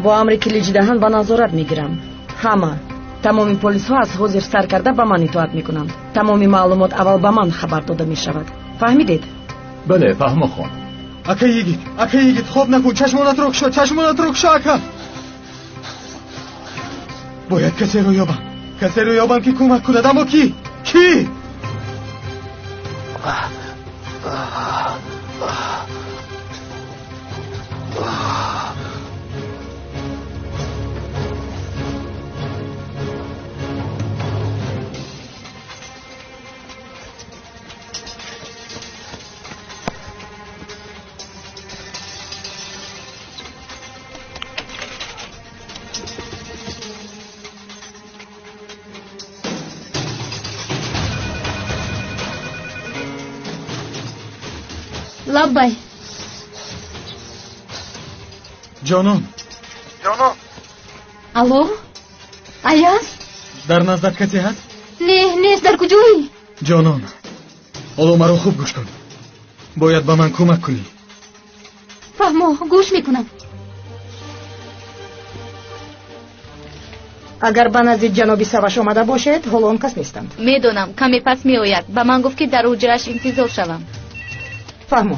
Бо амри килиҷидаҳан ба назорат мегирам. Ҳама, тамоми полисҳо аз ҳозир сар карда ба ман итоат мекунанд. Тамоми маълумот аввал ба ман хабар дода мешавад. Фаҳмидед? Бале, фаҳмо хон. Ака йигит, ака йигит, хоб накун, чашмонатро кушо, чашмонатро кушо, ака. Бояд касеро ёбам, касеро ёбам ки кӯмак кунад, аммо ки? Ки? Лаббай. Ҷонон. Ҷонон. Алло? Аяз? Дар наздат касе ҳаст? Не, нест, дар куҷоӣ? Ҷонон, ҳоло маро хуб гӯш кун. Бояд ба ман кӯмак кунӣ. Фаҳмо, гӯш мекунам. Агар ба назди ҷаноби Саваш омада бошед, ҳоло он кас нестанд. Медонам, каме пас меояд. Ба ман гуфт, ки дар ҳуҷрааш интизор шавам. Фаҳмо.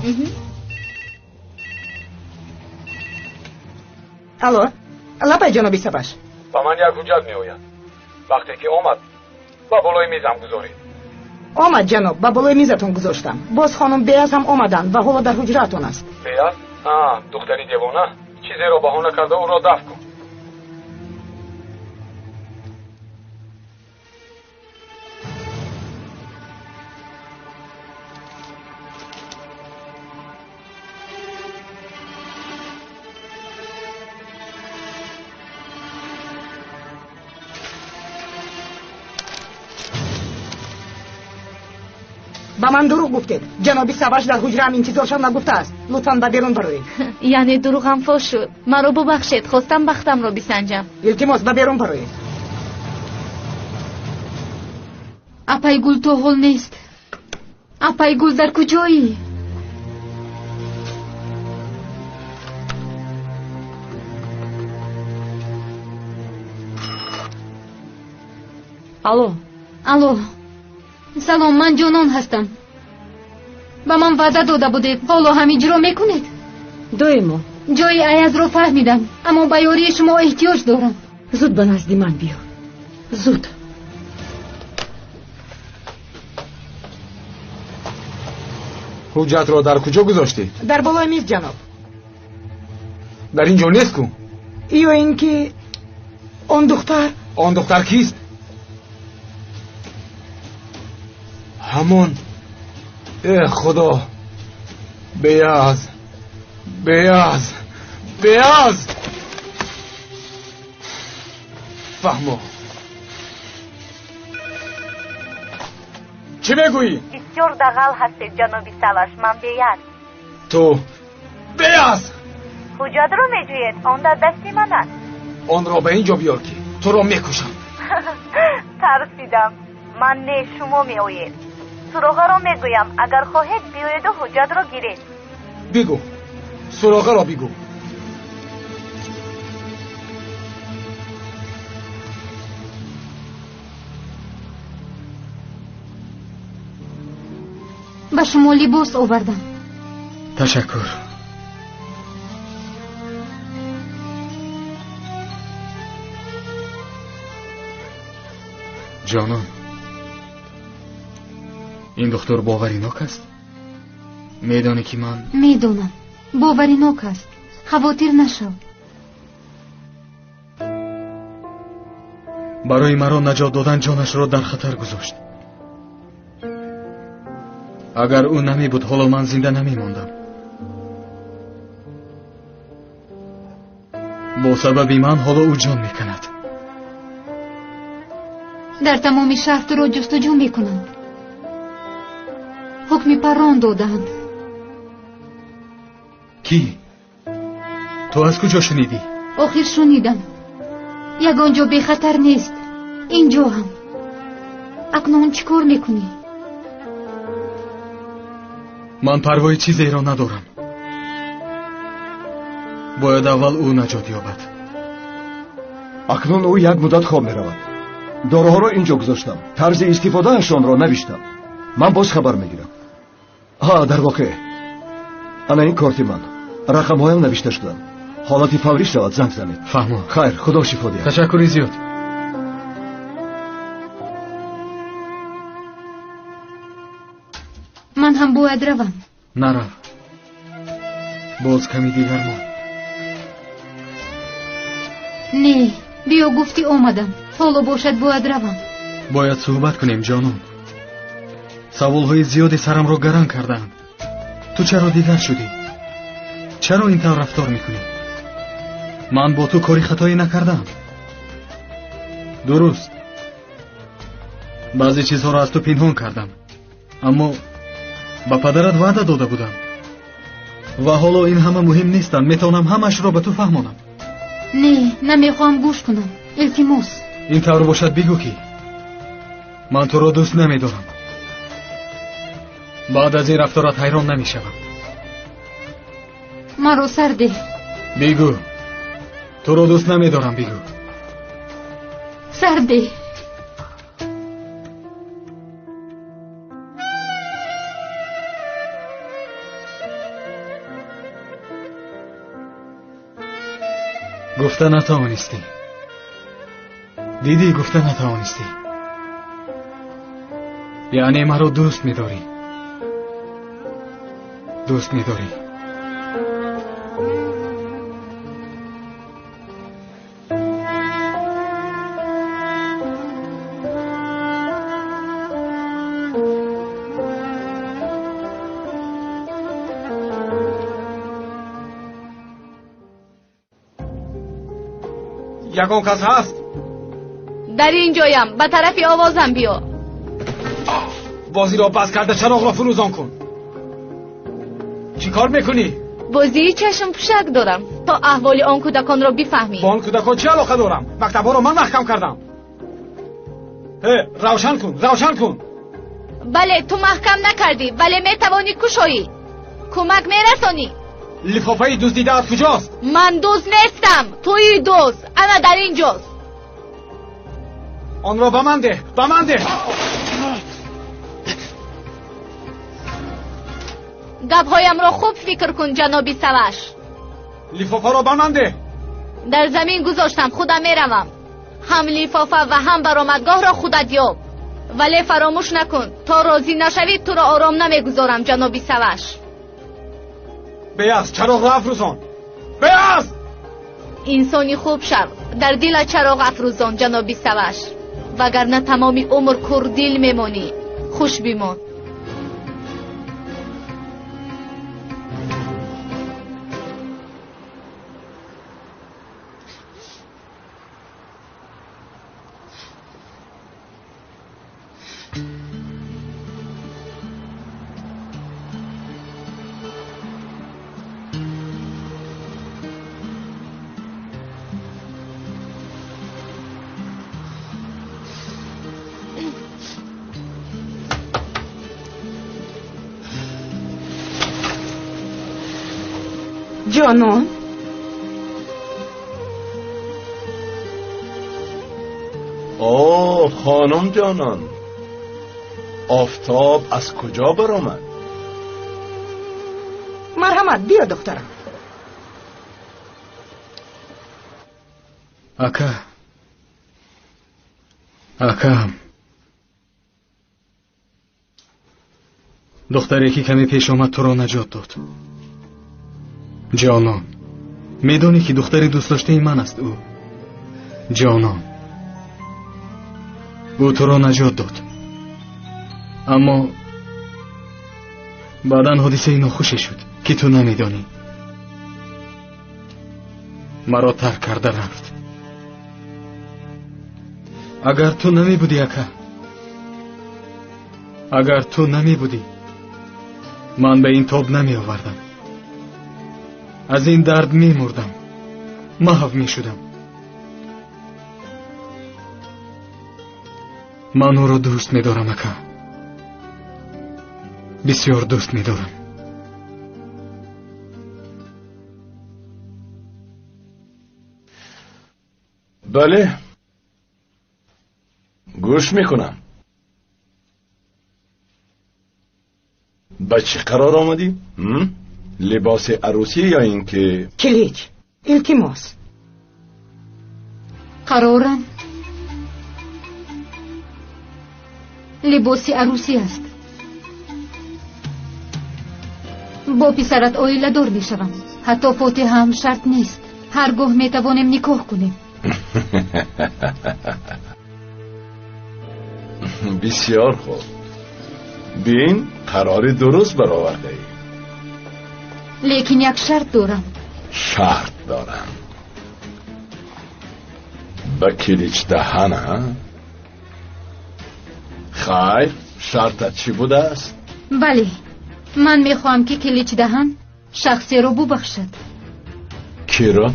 Алло, лабай ҷаноби Саваш. Ба ман як ҳуҷҷат меояд. Вақте ки омад, ба болои мизам гузоред. Омад, ҷаноб, ба болои мизатон гузоштам. Боз хонум Беаз ҳам омаданд ва ҳоло дар ҳуҷраатон аст. Беаз? А, духтари девона. Чизеро баҳона карда ӯро дафт кун. Ба ман дурӯғ гуфтед. Ҷаноби Саваш дар ҳуҷраам интизоршон нагуфтааст. Лутфан ба берун бароед. Яъне дурӯғам фош шуд. Маро бубахшед, хостам бахтамро бисанҷам. Илтимос, ба берун бароед. Апай Гул то ҳол нест. Апай Гул, дар куҷоӣ? Алло. Алло. Салом, ман Ҷонон ҳастам. Ба ман ваъда дода будед, ҳоло ҳам иҷро мекунед? Доимо. Ҷои Аязро фаҳмидам, аммо ба ёрии шумо эҳтиёҷ дорам. Зуд ба назди ман биё. Зуд. Ҳуҷҷатро дар куҷо гузоштед? Дар болои миз, ҷаноб. Дар ин ҷо нест ку? Ё ин ки он духтар. Он духтар кист? Ҳамон. Э, худо, Беаз, Беаз, Беаз. Фаҳмо, чӣ мегӯӣ? Бисёр дағал ҳастед, ҷаноби Саваш. Ман Беаз. Ту Беаз? Ҳуҷҷатро меҷӯед? Он дар дасти ман аст. Онро ба ин ҷо биёр, ки туро мекушам. Тарсидам. Ман не, шумо меоед. Суроғаро мегӯям, агар хоҳед биёеду ҳуҷҷатро гиред. Бигӯ, суроғаро бигӯ. Ба шумо либос овардам. Ташаккур. Ҷонон, ин духтур боваринок аст? Медонӣ ки ман медонам, боваринок аст. Хавотир нашав. Барои маро наҷот додан ҷонашро дар хатар гузошт. Агар ӯ намебуд, ҳоло ман зинда намемондам. Бо сабаби ман ҳоло ӯ ҷон меканад. Дар тамоми шаҳр туро ҷустуҷӯ мекунанд. Ҳукми паррон додаанд. Кӣ? Ту аз куҷо шунидӣ? Охир шунидам. Ягон ҷо бехатар нест. Ин ҷо ҳам. Акнун чӣ кор мекунӣ? Ман парвои чизеро надорам. Бояд аввал ӯ наҷот ёбад. Акнун ӯ як муддат хоб меравад. Доруҳоро ин ҷо гузоштам. Тарзи истифодаашонро навиштам. Ман боз хабар мегирам. Ҳа, дар воқеъ ана ин корти ман. Рақамҳоям навишта шуданд. Ҳолати фаврӣ шавад, занг занед. Фаҳмо. Хайр, худо шифо диҳад. Ташаккури зиёд. Ман ҳам бояд равам. Нарав. Боз ками дигар мон. Не, биё гуфтӣ омадам. Ҳоло бошад бояд равам. Бояд суҳбат кунем, ҷонон. Саволҳои зиёде сарамро гаран кардаанд. Ту чаро дигар шудӣ? Чаро ин тавр рафтор мекунӣ? Ман бо ту кори хатое накардаам. Дуруст, баъзе чизҳоро аз ту пинҳон кардам, аммо ба падарат ваъда дода будам ва ҳоло ин ҳама муҳим нестанд. Метавонам ҳамаашро ба ту фаҳмонам. Не, намехоҳам гӯш кунам. Илтимос. Ин тавр бошад бигӯ ки ман туро дӯст намедорам. Баъд аз ин рафторат ҳайрон намешавам. Маро сар деҳ. Бигӯ, туро дӯст намедорам. Бигӯ. Сар деҳ. Гуфта натавонистӣ. Дидӣ, гуфта натавонистӣ. Яъне маро дӯст медорӣ. Дӯст медорӣ. Ягон кас ҳаст? Дар ин ҷоям, ба тарафи овозам биё. Бозиро бас карда чароғро фурӯзон кун. Чӣ кор мекунӣ? Бозии чашмпӯшак дорам то аҳволи он кӯдаконро бифаҳмӣ. Бо он кӯдакон чӣ алоқа дорам? Мактабҳоро ман маҳкам кардам. Э, равшан кун, равшан кун. Бале, ту маҳкам накардӣ, вале метавонӣ кушоӣ. Кӯмак мерасонӣ. Лифофаи дуздида аз куҷост? Ман дузд нестам, туи дузд. Ана дар ин ҷост. Онро ба ман деҳ, ба ман деҳ. Гапҳоямро хуб фикр кун, ҷаноби Саваш. Лифофаро ба ман деҳ. Дар замин гузоштам, худам меравам. Ҳам лифофа ва ҳам баромадгоҳро худат ёб. Вале фаромӯш накун, то розӣ нашавӣ туро ором намегузорам, ҷаноби Саваш. Беяз, чароғро афрӯзон. Беяз! Инсони хуб шав, дар дилат чароғ афрӯзон, ҷаноби Саваш. Вагарна тамоми умр курдил мемонӣ. Хуш бимон. Ҷонон. О, хонум ҷонон, офтоб аз куҷо баромад? Марҳамат, биё, духтарам. Ака, акам, духтаре ки каме пеш омад туро наҷот дод. Ҷонон, медонӣ ки духтари дӯстдоштаи ман аст ӯ. Ҷонон, ӯ туро наҷот дод, аммо баъдан ҳодисаи нохуше шуд, ки ту намедонӣ. Маро тарк карда рафт. Агар ту намебудӣ, ака, агар ту намебудӣ, ман ба ин тоб намеовардам, аз ин дард мемурдам, маҳв мешудам. Ман ӯро дӯст медорам, ака, бисёр дӯст медорам. Бале, гӯш мекунам. Ба чӣ қарор омадӣ? Либоси арӯсӣ ё ин ки Килич, илтимос. Қарорам либоси арӯсӣ аст. Бо писарат оиладор мешавам. Ҳатто фотиҳаам шарт нест. Ҳар гоҳ метавонем никоҳ кунем. Бисёр хуб. Бин, қарори дуруст баровардаӣ. Лекин як шарт дорам. Шарт дорам. Ба килич даҳана? Хайр, шартат чӣ будааст? Бале, ман мехоҳам, ки килич даҳан шахсеро бубахшад. Киро?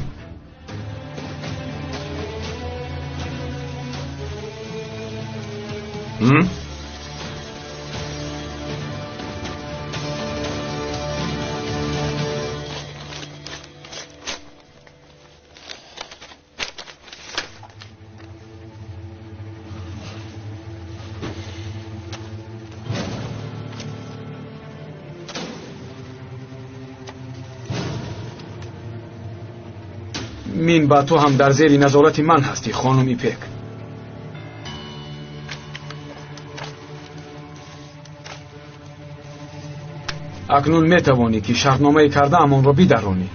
Мин ба ту ҳам дар зери назорати ман ҳастӣ, хонум Ипек. Акнун метавонӣ, ки шартномаи кардаам онро бидаронӣ.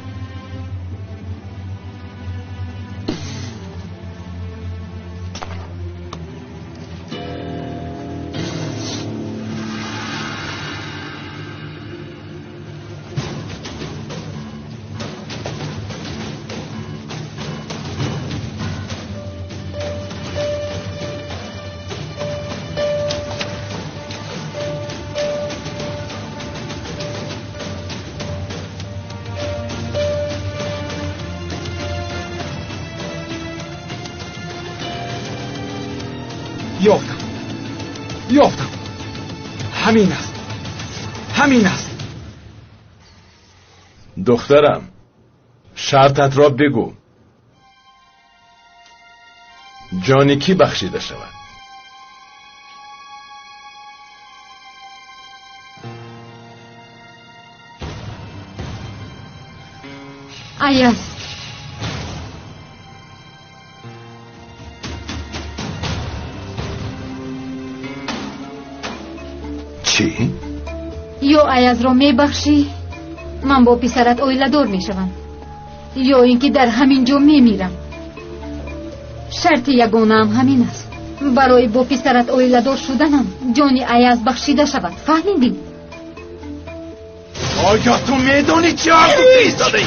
Ёфтам, ёфтам. Ҳамин аст, ҳамин аст. Духтарам, шартатро бигӯ. Ҷони кӣ бахшида шавад? Аяз. Чӣ? Ё Аязро мебахшӣ, ман бо писарат оиладор мешавам, ё ин ки дар ҳамин ҷо мемирам. Шарти ягонаам ҳамин аст. Барои бо писарат оиладор шуданам ҷони Аяз бахшида шавад. Фаҳмидӣ? Оё ту медонӣ чӣ ҳарф гуфта истодаӣ?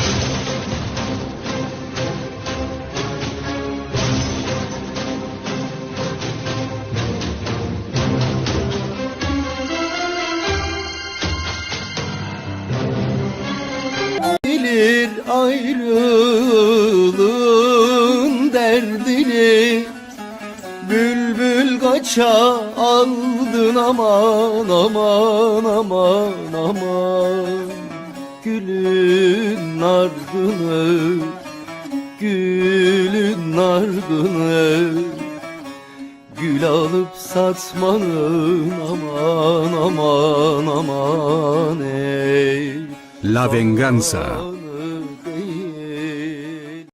Bilir ayrılığın derdini, bülbül kaça aldın aman aman aman aman. Gülün ardını, gülün ardını. Gül alıp satmanın aman aman aman ey. La venganza.